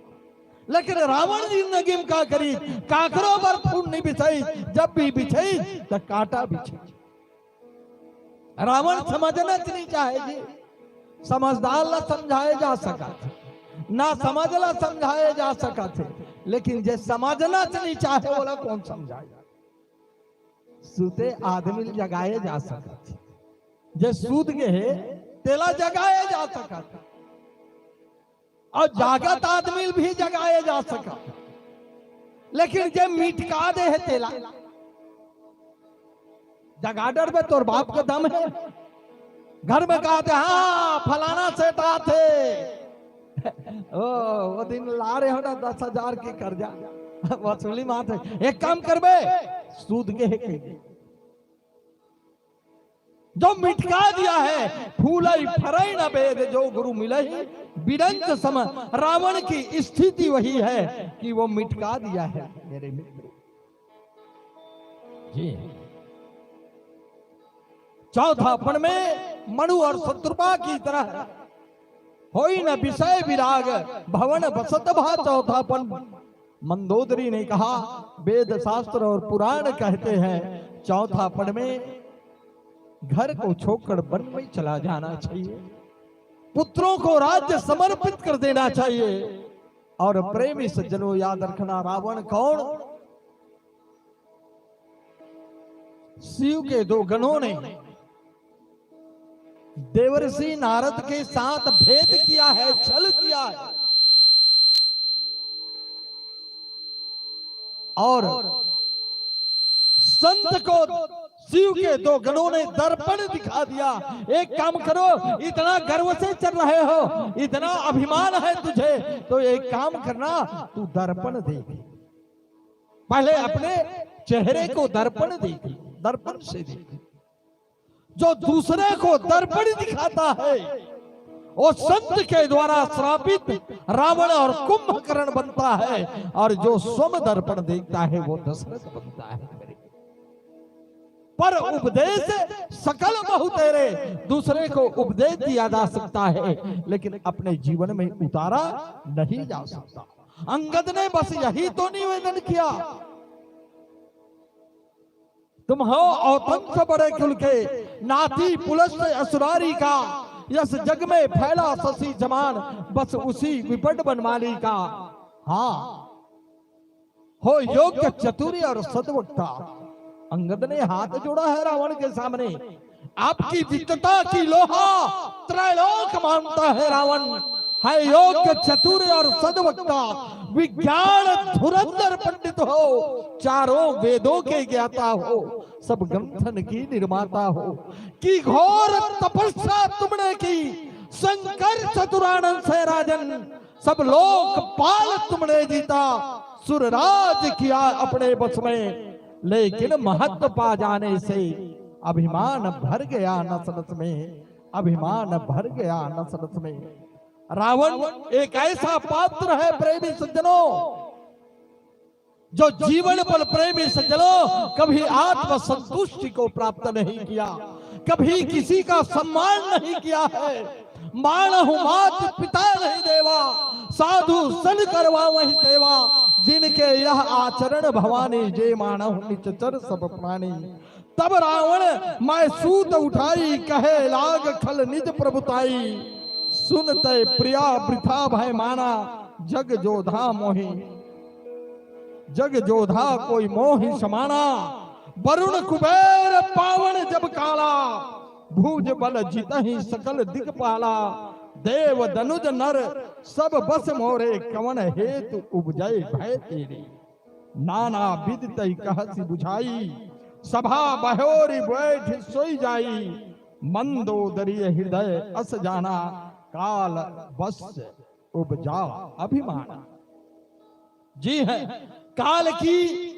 लेकिन रावण जिंदगी में का करी, काकरो बर फूल नहीं बिछाई, जब भी बिछाई तो कांटा बिछाई। रावण समझना च नहीं चाहे जी। समझदार ला समझाए जा सकत हे, ना समझ ला समझाए जा सकत हे, लेकिन जे समझना च नहीं चाहे, ओला कोन समझाए? सुते आदमी ल जगाए जा सकत हे, जे सूत गे हे, तेला जगाए जा सकत हे। अउ जागत आदमी ल भी जगाए जा सकत हे, लेकिन जे मिटका दे हे, तेला जगा डरबे, तोर बाप के दम हे। घर में कहा थे, "हाँ, फलाना सेठ आथे।" ओ, वो दिन ला रहे हो ना दस हजार के कर्जा, वसूली मात हे। एक काम करबे, सूत गे हे कहिके। जो मिटका दिया हे, फूलई फरई न भेद, जो गुरु मिलही बिरंच सम। रावण की स्थिति वही है कि वो मिटका दिया है, मेरे मित्र। जी। चौथापन में मनु और शत्रुपा की तरह होई न विषय विराग, भवन बसत भा चौथापन। मंदोदरी ने कहा, वेद शास्त्र और पुराण कहते हैं, चौथापन में घर को छोड़कर वन में चला जाना चाहिए, पुत्रों को राज्य समर्पित कर देना चाहिए। और प्रेमी सज्जनों, याद रखना, रावण कौन? शिव के दो गणों ने देवर्षि नारद के साथ भेद किया है, छल किया है। और संत को शिव के दो गणों ने दर्पण दिखा दिया। एक काम करो, इतना गर्व से चल रहे हो, इतना अभिमान है तुझे, तो एक काम करना, तू दर्पण देख, पहले अपने चेहरे को दर्पण देख, दर्पण से देख। जो दूसरे को दर्पण दिखाता है, वो संत के द्वारा श्रापित रावण और कुंभकर्ण बनता है, और जो स्वम दर्पण देखता है, वो दशरथ बनता है। पर उपदेश सकल बहु तेरे, दूसरे को उपदेश दिया जा सकता है, लेकिन अपने जीवन में उतारा नहीं जा सकता। अंगद ने बस यही तो निवेदन किया, तुम हो औतंस बड़े कुल के, नाती पुलस्त असुरारी का, यस जग में फैला शशि जमान, बस उसी विपट बनमाली का। हाँ, हो योग्य चतुर और सद्वक्ता। अंगद ने हाथ जोड़ा है रावण के सामने, आपकी विद्वता की लोहा त्रैलोक मानता है रावण, है योग्य चतुर और सद्वक्ता, विज्ञान धुरंधर पंडित हो, चारों वेदों के ज्ञाता हो, सब ग्रंथन की निर्माता हो, कि घोर तपस्या तुमने की शंकर चतुरानन से राजन, सब लोकपाल तुमने जीता, सुरराज किया अपने बस में, लेकिन महत्व पा जाने से अभिमान भर गया नस नस में, अभिमान भर गया नस नस में। रावण एक ऐसा पात्र है प्रेमी सज्जनों, जो जीवन पर प्रेमी सज्जनों कभी आत्म संतुष्टि को प्राप्त नहीं किया, कभी किसी का सम्मान नहीं किया है। मानहु मात पिता नहीं देवा, साधु सन करवावहि सेवा। जिनके यह आचरण भवानी, जे मानहु निचर सब प्राणी। तब रावण माय सूत उठाई, कहे लाग खल निज प्रभुताई। सुनते प्रिया वृथा भय माना, जग जोधा मोहि, जग जोधा कोई मोहि समाना। वरुण कुबेर पावन जब काला, भुज बल जितहि सकल दिगपाला। देव दनुज नर सब बस मोरे, कवन हेतु उपजै भय तेरे। नाना विधि तहि कहसि बुझाई, सभा बहोरि बैठि सोइ जाई। मंदोदरी हृदय अस जाना, काल बस उपजा अभिमान। जी है, काल की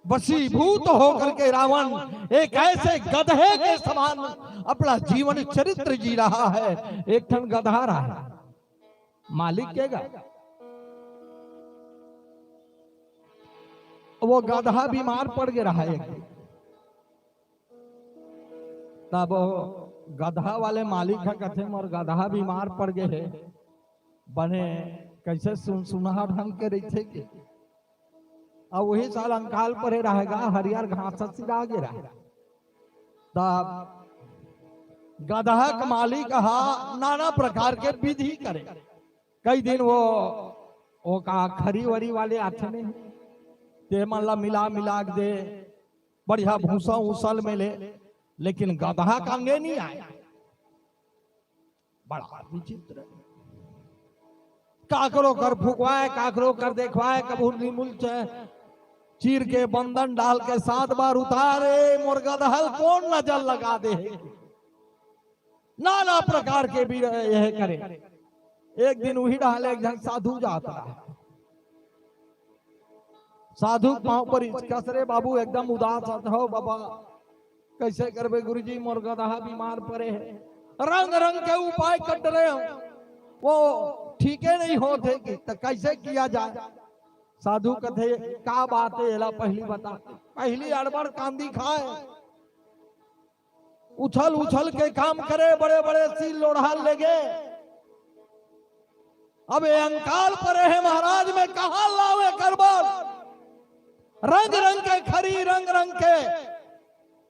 वशीभूत होकर के रावण एक ऐसे गधे के समान अपना जीवन चरित्र जी रहा है। एक ठन गधा रहा है, मालिक के गा, वो गधा बीमार पड़ गया रहा एक दिन। तब वो गधा वाले मालिक ह कथे, "मोर गधा बीमार पड़ गए हे, बने कैसे सुनसुनहा ढंग के रहिथे के।" अब वही साल अंकाल परे रहेगा, हरियर घास सिरा गे रहे। तब गधा के मालिक हा नाना प्रकार के विधि करे। कई दिन वो, वो का खरी वरी वाले आथे नहीं, ते मन ला मिला मिला के दे, बढ़िया भूसा उसल में ले, लेकिन गधा कांगे नहीं आए। बड़ा विचित्र। काकरो कर फुकवाए, काकरो कर देखवाए, कभू नीमुल च-, चीर के बंदन डाल के सात बार उतारे, मोर गधा ल कौन नजर लगा दे हे। नाना प्रकार के भी यह करे। एक दिन वही डाले एक झन साधु जात रहा। साधु के पाँव पर इचकस रे बाबू, एकदम उदास हस, "हो बाबा, कैसे करबे गुरुजी, मोर गधा बीमार परे हे, रंग रंग के उपाय कट रहे हो, वो ठीके नहीं होत हे कि, त कैसे किया जाए?" साधु कथे, "का बात हे, एला पहली बता।" पहली अड़बड़ कांदी खाए, उछल उछल के काम करे, बड़े बड़े सील लोढ़ा लेगे। अब ये अंकाल परे हे महाराज, मैं कहाँ लावे करबन? रंग रंग के खरी, रंग रंग के,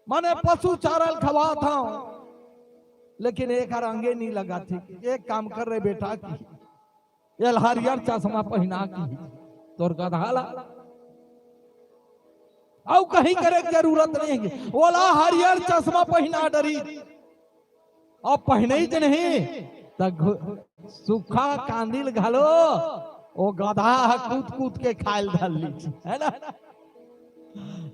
माने पशु चारा ल खवात हंव, लेकिन एक हर अंगे नहीं लगा थी। एक काम कर रे बेटा की, एला हरियर चश्मा पहिना के तोर गधा ला। अउ कहीं करे के जरूरत नहीं हे। ओला हरियर चश्मा पहिना डरी। अउ पहिनइच नहीं, त घु-, सूखा कांदी ल घलो ओ गधा ह कूद कूद के खाए ल धर लीच, है ना?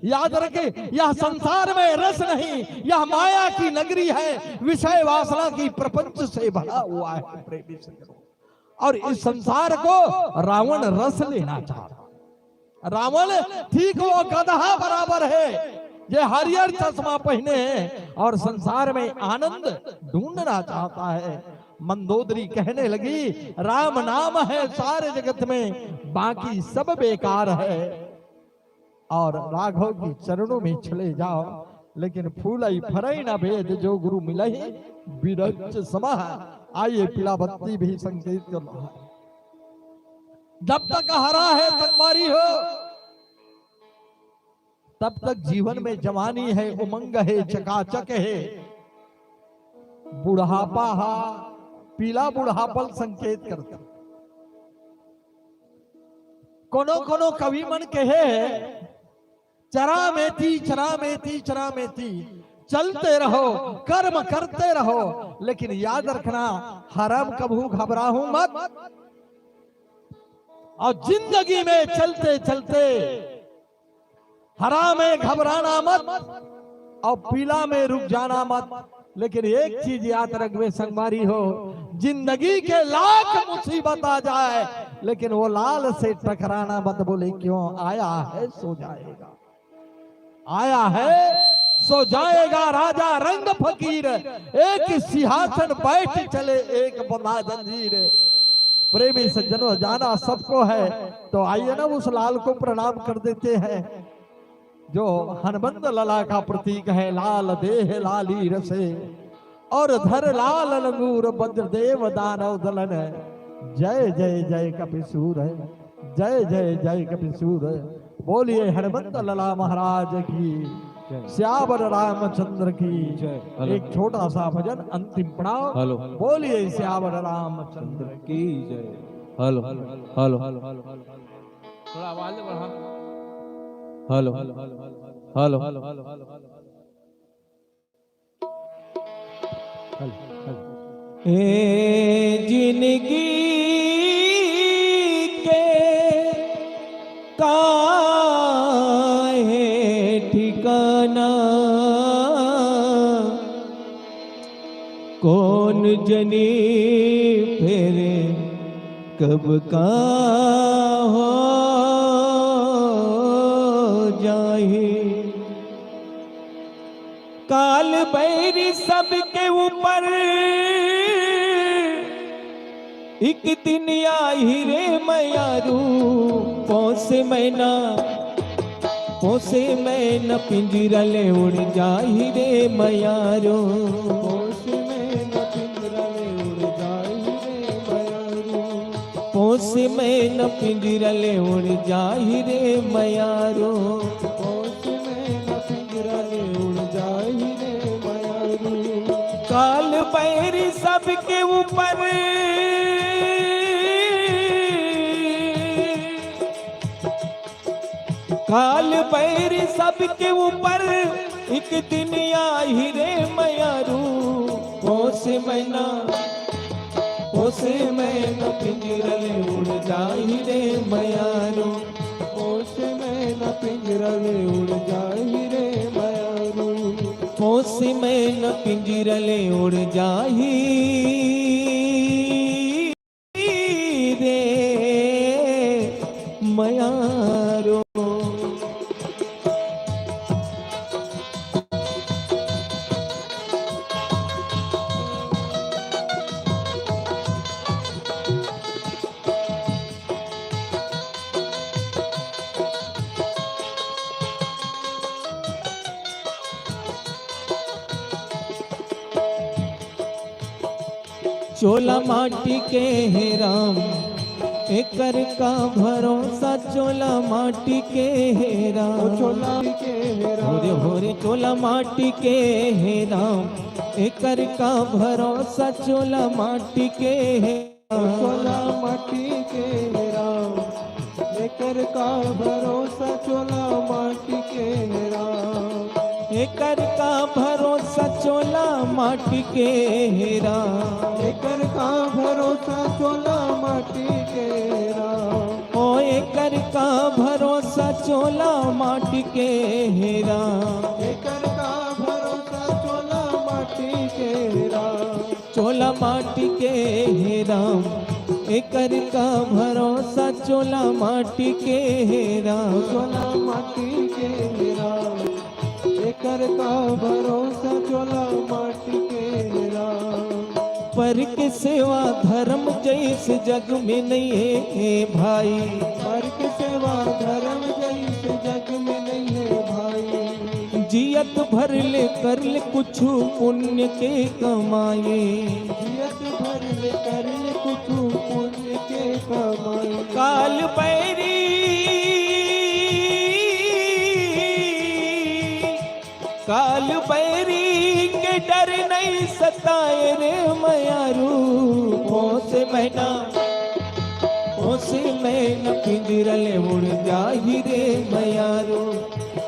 याद रखे, यह संसार में रस नहीं, यह माया की नगरी है, विषय वासना की प्रपंच से भरा हुआ है, प्रेमी सज्जनों। और इस संसार को रावण रस लेना चाहता। रावण ठीक वो गधा बराबर है, जे हरियर चश्मा पहिने हे और संसार में आनंद ढूंढना चाहता है। मंदोदरी कहने लगी, "राम नाम है सारे जगत में, बाकी सब बेकार है।" और राघव के चरणों में चले जाओ, लेकिन फूलई फरई न भेद, जो गुरु मिलही विरच समह। आइए, पीला बत्ती भी संकेत कर रहा है। जब तक हरा है संगवारी हो, तब तक जीवन में जवानी है, उमंग है, चकाचक है। बुढ़ापा हा, पीला बुढ़ापा ल संकेत करता। कोनो कोनो कवि मन कहे हे, "चरा में थी, चरा में थी, चरा में थी, चलते रहो, कर्म करते रहो, लेकिन याद रखना, हरम कभू घबराहू मत।" और जिंदगी में चलते चलते हरा में घबराना मत और पीला में रुक जाना मत। लेकिन एक चीज याद रखबे संगवारी हो, जिंदगी के लाख मुसीबत आ जाए, लेकिन वो लाल से टकराना मत। बोले, क्यों आया है सो जाएगा, आया है सो जाएगा। राजा रंग फकीर, एक सिंहासन बैठ चले, एक बंधा जंजीर। प्रेमी सज्जनों, जाना सबको है, तो आइए ना उस लाल को प्रणाम कर देते हैं, जो हनुमंत लला का प्रतीक है। लाल देह लाली रसे और धर लाल लंगूर, वज्रदेव दानव दलन। जय जय जय कपिसूर, जय जय जय कपिसूर। बोलिए हनुमंत लला महाराज की, जय। सियावर रामचंद्र की। जय। हेलो। एक छोटा सा भजन, अंतिम पड़ाव। हेलो। बोलिए सियावर रामचंद्र की जय। Hello, hello, hello. थोड़ा आवाज बढ़ा। Hello, hello, hello. Hello, hello. ए जिंदगी के का कोन जनी फेर कब का हो जाही। काल बैरी सबके ऊपर एक दिन आही रे मयारू। पोसे मैना, पोसे मैना पिंजरा ले उड़ जाही रे मयारू। पोसे मैना पिंजरा ले उड़ जाही रे मयारू। पोसे मैना पिंजरा ले उड़ जाही रे मयारू। पोसे मैना पिंजरा ले उड़ जाही रे मयारू। काल बैरी सबके ऊपर, काल बैरी सबके ऊपर एक दिन आही रे मयारू। पोसे मैना, पोसे मैना पिंजरा ले उड़ जाही रे मयारू। पोसे मैना पिंजरा ले उड़ जाही रे मयारू। पोसे मैना पिंजरा ले उड़ जाही रे मयारो। चोला माटी के हे राम, एकर का भरोसा, चोला माटी के हे राम। ओ चोला के हे राम। होरे होरे चोला माटी के हे राम, एकर का भरोसा, चोला माटी के हे। ओ चोला माटी के हे राम, एकर का भरोसा, चोला माटी के हे राम। एकर का भरोसा, चोला माटी के हे राम। एकर का भरोसा, चोला माटी के हे राम। ओ एकर का भरोसा, चोला माटी के हे राम। एकर का भरोसा, चोला माटी के हे राम। चोला माटी के हे राम, एकर का भरोसा, चोला माटी के हे राम। चोला माटी के हे राम, एकर का भरोसा, चोला माटी के हे राम। पर के सेवा धर्म जैसे जग में नहीं है, हे भाई। पर के सेवा धर्म जैसे जग में नहीं है, भाई। जियत भर ले कर ले कुछु पुण्य के कमाए। जियत भर ले कर ले कुछु पुण्य के कमाए। काल बैरी, काल बैरी के डर नहीं सताए रे मयारू। पोसे मैना, पोसे मैना पिंजरा ले उड़ जाही रे मयारू।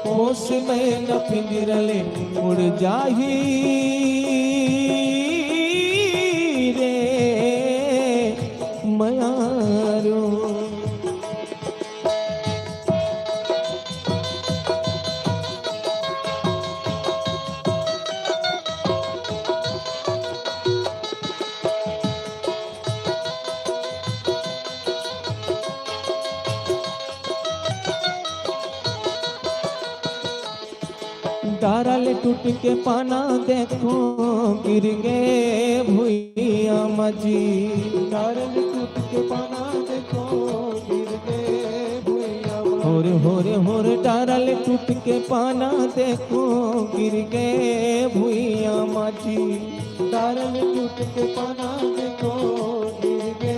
पोसे मैना पिंजरा ले उड़ जाही रे मयारू। डारा ले टूट के पाना देखो गिर गे भुइया मा जी। डारा ले टूट के पाना देखो गिर गे भुइया मा। होरे होरे होरे डारा ले टूट के पाना देखो गिर गे भुइया मा जी। डारा ले टूट के पाना देखो गिर गे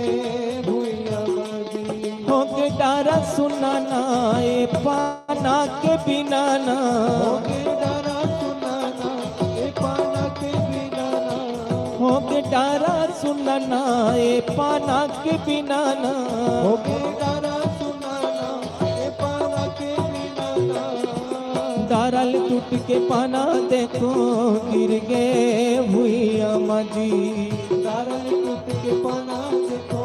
भुइया मा जी। होगे डारा सुनाना ए पाना के बिनाना। होगे डारा सुनाना ए पाना के बिनाना। होगे डारा सुनाना ए पाना के बिनाना। होगे डारा सुनाना ए पाना के बिनाना। डारा ले टूट के पाना देखो गिर गे भुइया मा जी। डारा ले टूट के पाना देखो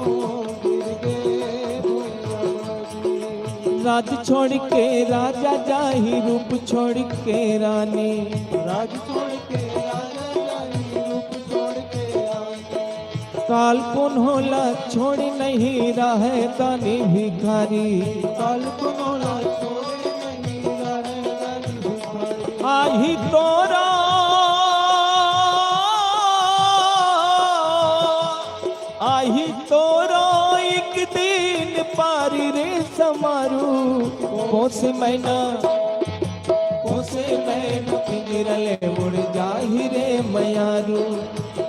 गिर गे भुइया मा जी। राज छोड़ के राजा जाही, रूप छोड़ के रानी। राज छोड़ के राजा जाही, रूप छोड़ के काल कोनो ला छोड़ नहीं रहे दानी भिखारी। काल कोनो ला छोड़ नहीं रहे दानी भिखारी। आही तोरा, आही तोरा एक दिन पारी रे समारू। पोस मैना, पोसे मैना पिंजरा ले उड़ जाही रे मयारू।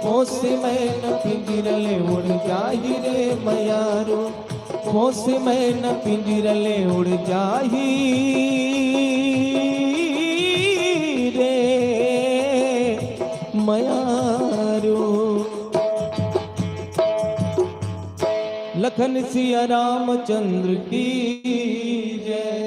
पोसे मैना पिंजरा ले उड़ जाही रे मयारू। पोसे मैना पिंजरा ले उड़ जाही रे मयारू। लखन सिया रामचंद्र की जय।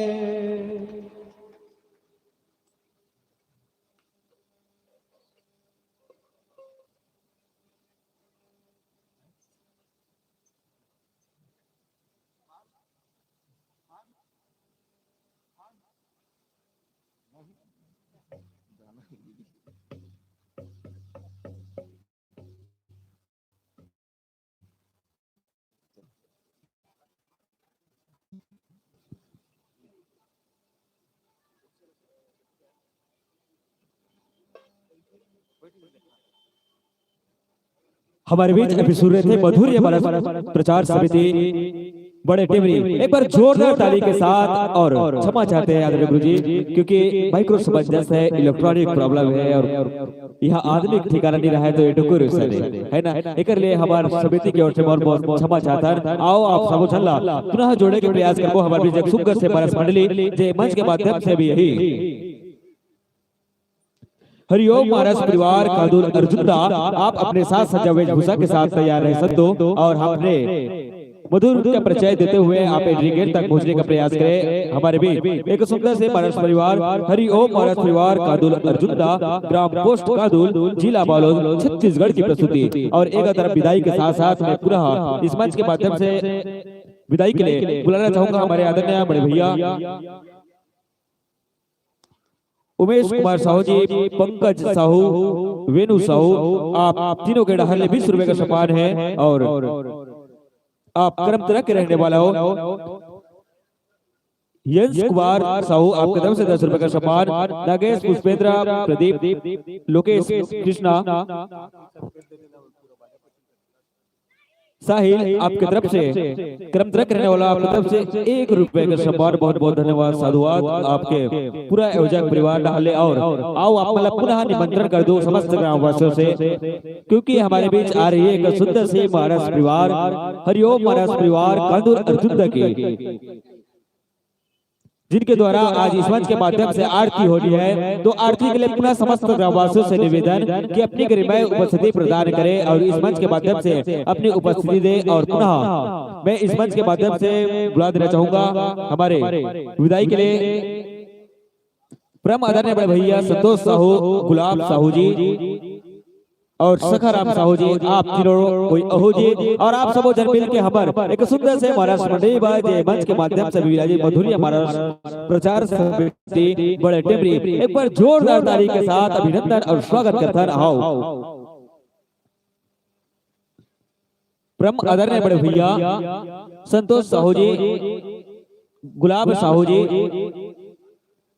हमारे बीच अभी सुन रहे थे मधुर ये हमारा प्रचार समिति बड़े टिमरी। एक बार जोरदार ताली के साथ, और क्षमा चाहते हैं आदरणीय गुरु जी, क्योंकि माइक्रो समंजस है, इलेक्ट्रॉनिक प्रॉब्लम है, और यहाँ आदमी ठिकाना नहीं रहा है, तो ये डुकुर सने, है ना? एकर लिए हमार समिति की ओर से बहुत बहुत क्षमा चाहता है। आओ आप सबो झन ला पुनः जोड़े के प्रयास करबो। हमारे बीच एक सुंदर से परस मंडली जे मंच के माध्यम से भी यही हरिओम महाराज परिवार कादुल अर्जुन दा, आप अपने साज सज्जा वेशभूषा के साथ तैयार रह सकते हो और हमने मधुर का परिचय देते हुए आप एंट्री गेट तक पहुंचने का प्रयास करें। हमारे बीच एक सुंदर से महाराज परिवार हरिओम महाराज परिवार कादुल अर्जुन दा, ग्राम पोस्ट कादुल, जिला बालोद, छत्तीसगढ़ की प्रस्तुति। और एक तरफ विदाई के साथ साथ मैं पुनः इस मंच के माध्यम से विदाई के लिए बुलाना चाहूंगा हमारे आदरणीय बड़े भैया उमेश कुमार साहू जी, पंकज साहू, वेणु साहू, आप तीनों के डहार ले बीस रुपए का सम्मान है। और आप करमतरा के रहने वाला हो, यंश कुमार साहू, आपके तरफ से दस रुपए का सम्मान, नागेश, पुष्पेंद्र, प्रदीप, लोकेश, कृष्णा, साहिल, आपके तरफ से, करमतरा के रहने वाला, आपके तरफ से एक रुपए का सम्मान। बहुत बहुत धन्यवाद, साधुवाद आपके पूरा आयोजक परिवार डहार ले। और आओ, आप मतलब पुनः निमंत्रण कर दो समस्त ग्रामवासियों से, क्योंकि हमारे बीच आ रही है एक सुंदर से महाराज परिवार, हरिओम महाराज परिवार कांदुल अर्जुन दा की, जिनके द्वारा आज इस मंच के माध्यम से आरती होनी है, तो आरती के लिए पुनः समस्त ग्रामवासियों से निवेदन कि अपनी गरिमामय उपस्थिति प्रदान करें और इस मंच के माध्यम से अपनी उपस्थिति दें। और पुनः मैं इस मंच के माध्यम से बुला देना चाहूंगा हमारे विदाई के लिए परम आदरणीय बड़े भैया संतोष साहू, गुलाब साहू जी, और सखाराम साहू जी, आप तीनों कोई अहो जी, और आप सबो जन मिल के हमर एक सुंदर से महाराष्ट्र मंडली बा, जे मंच के माध्यम से विराजे मधुरिया महाराष्ट्र प्रचार समिति बड़े टेमरी। एक बार जोरदार ताली के साथ अभिनंदन और स्वागत करथन। आओ। परम आदरणीय बड़े भैया संतोष साहू जी, गुलाब साहू जी,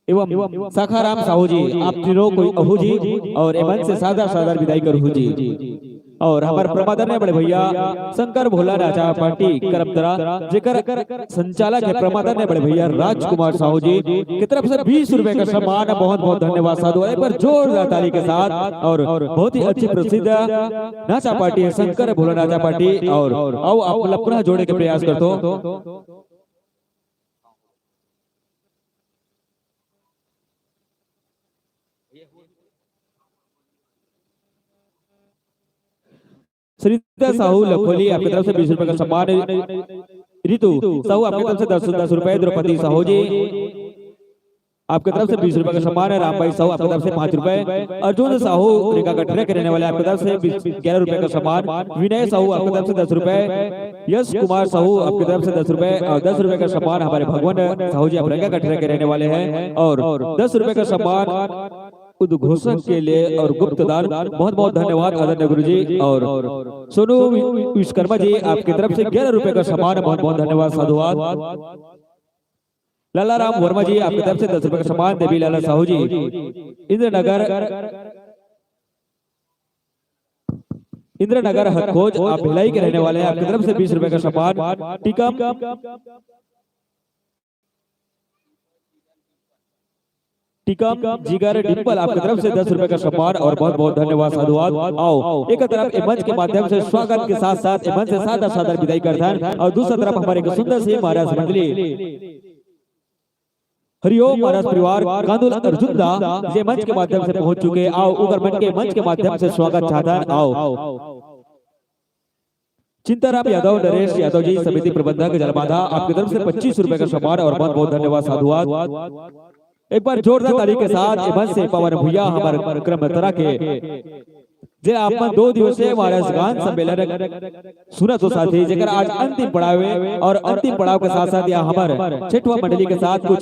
एवं सखाराम साहू जी, आप तीनों कोई अहू जी और एमन से सादर सादर विदाई करू जी। और हमारे परम आदरणीय बड़े भैया शंकर भोला राजा पार्टी करमतरा, जेकर संचालक है परम आदरणीय बड़े भैया राजकुमार साहू जी की तरफ से बीस रुपए का सम्मान। बहुत बहुत धन्यवाद साधु, एक बार जोरदार ताली के साथ। और बहुत ही अच्छी प्रसिद्ध नाचा पार्टी है शंकर भोला नाचा पार्टी। और आओ आप मतलब पुनः जोड़े के प्रयास करते हो। सरिता साहू लखोली आपकी तरफ से बीस रुपए का सम्मान है। रितु साहू आपकी तरफ से दस दस रुपए। द्रौपदी साहू जी आपकी तरफ से बीस रुपए का सम्मान है। रामबाई साहू आपकी तरफ से पाँच रुपए। अर्जुन साहू रेखा गठरे के रहने वाले आपकी तरफ से बीस ग्यारह रुपए का सम्मान। विनय साहू आपकी तरफ से दस रुपए। यश कुमार साहू आपकी तरफ से दस रुपए और दस रुपए का सम्मान हमारे भगवान साहू जी आप रेखा गठरे के रहने वाले हैं। और दस रुपए का सम्मान उद्घोषण के लिए और गुप्त दान, बहुत बहुत धन्यवाद आदरणीय गुरु जी। और सोनू विश्वकर्मा जी, आपकी तरफ से ग्यारह रुपए का सम्मान, बहुत बहुत धन्यवाद, साधुवाद। लाला राम वर्मा जी, आपकी तरफ से दस रुपए का सम्मान। देवी लाला साहू जी, इंद्रनगर, इंद्रनगर हथखोज, आप भिलाई के रहने वाले हैं, आपकी तरफ से बीस रुपए का सम्मान। टीकम, टीकम जिगर डिंपल, आपकी तरफ से दस रुपए का सम्मान और बहुत बहुत धन्यवाद, साधुवाद। आओ, एक तरफ ए मंच के माध्यम से स्वागत के साथ साथ ए मंच से सादर सादर विदाई करथन और दूसरा तरफ हमारे एक सुंदर सी महाराज मंडली, हरिओम महाराज परिवार कांदुल अर्जुन दा, जे मंच के माध्यम से पहुंच चुके। आओ, उगर मन के मंच के माध्यम से स्वागत चाहथन। आओ, चिंताराम यादव, नरेश यादव जी, समिति प्रबंधक जलमाधा, आपकी तरफ से पच्चीस रुपए का सम्मान और बहुत बहुत धन्यवाद, साधुवाद। एक बार जोरदार ताली के साथ ए मंच से पवन भैया हमारे कार्यक्रम में तरा के, जे आप मन दो दिवसीय वारस गान सम्मेलन सुनत हो साथी, जेकर आज अंतिम पड़ाव हे और अंतिम पड़ाव के साथ साथ यह हमर छठवा मंडली के साथ कुछ